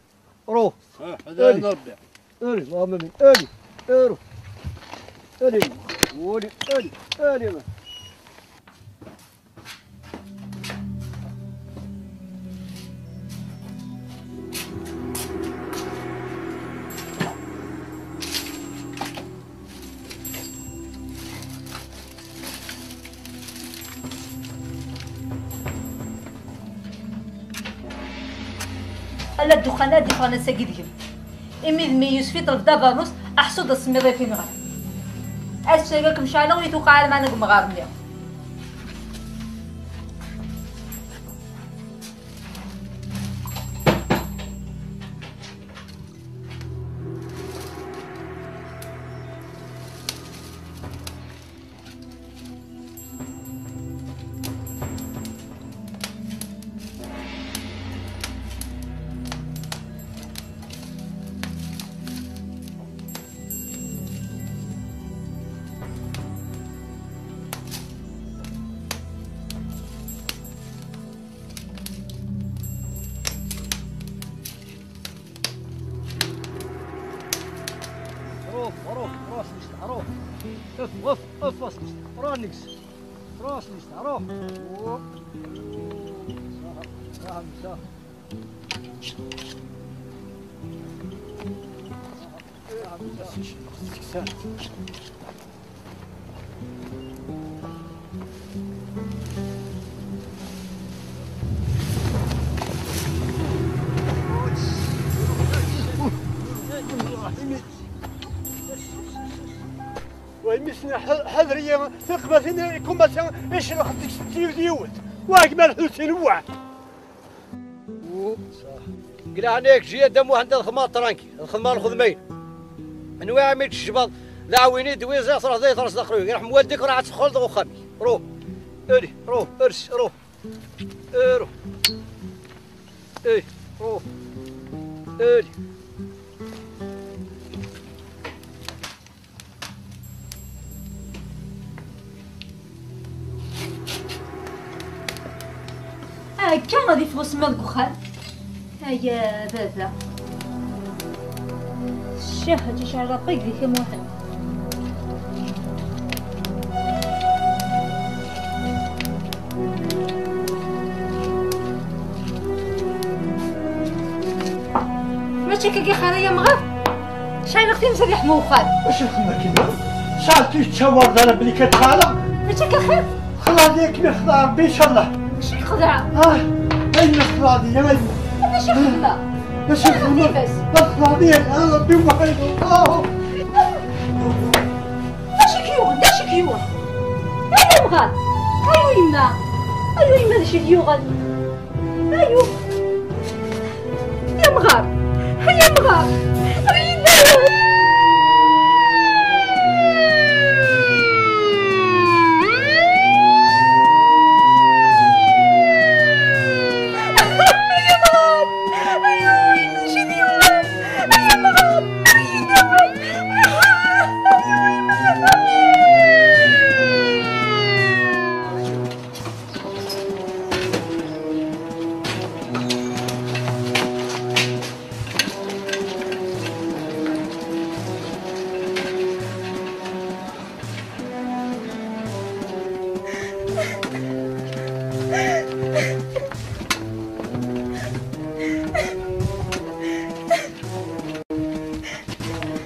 روح. آه، هذا أنا ربي. الي، اللهم امين. الي. ارو. الي. ولي. الي. الي. Ala ddexxan ad d-iffɣen ass-agi deg-m. Imi d mmi Yusef i ṭelbeḍ abernus, aḥṣu d asemmiḍ i t-inɣan. Ass-agi ad kem-ceɛleɣ ur yi-tuqiɛ ara lmeɛna deg umɣar-nni. روح، روح، راس مشتاح، روح. اف، اف، اف، راس مشتاح، روح نقص. راس مشتاح، روح. أوه. سهل، سهل، سهل. ويمسنا ح-، حذرية ثقبتين كوماسيون ايش الخدك ستيو ديوت. واك مال حسين واك. قلع عليك جي دم واحد الخدمة ترانكي، الخدمة الخدمين. نوي عمي تشبط، لا ويني دويزة تروح زي ترس دخلوي، يرحم والديك راه تدخل دو خامي. روح. الي، روح، ارس، روح. ايه، روح. ايه، روح. الي. هكا غادي يفوت ما ديك وخال. هيا بابا. الشيخ هاتي شعر ربي يديك يا محمد. ماشي كي خير يا مغار. شحال وقت مزال يحمو وخال؟ واش الخدمة كيما؟ شحال تيتشاور دار بلي كتخالى؟ ماشي كي خير؟ خلاص ياك من خدا ربي ان شاء الله. ماشي خدا. اه، اين خدا دي يا مين؟ ماشي خدا. ماشي خدا. بس. الخدا دي يا ربي وحيد. اه. ماشي كيوغ، ماشي كيوغ. ايوا مغار. ايوا يما. ايوا يما، هذا شي كيوغ. ايوا. يا مغار، يا مغار.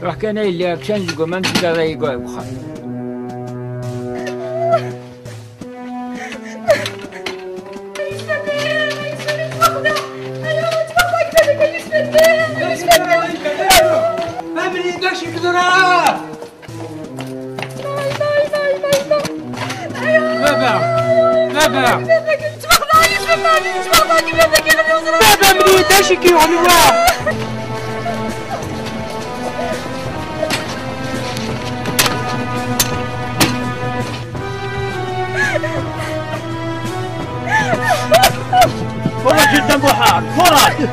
Ruḥ kan a yelli, kcan deg waman, tebda deg uxxam. Family, d acu i yeḍran? Baba! Baba! Baba, mlid acu i k-yuɣen wa? والله جدا بحار، فرج.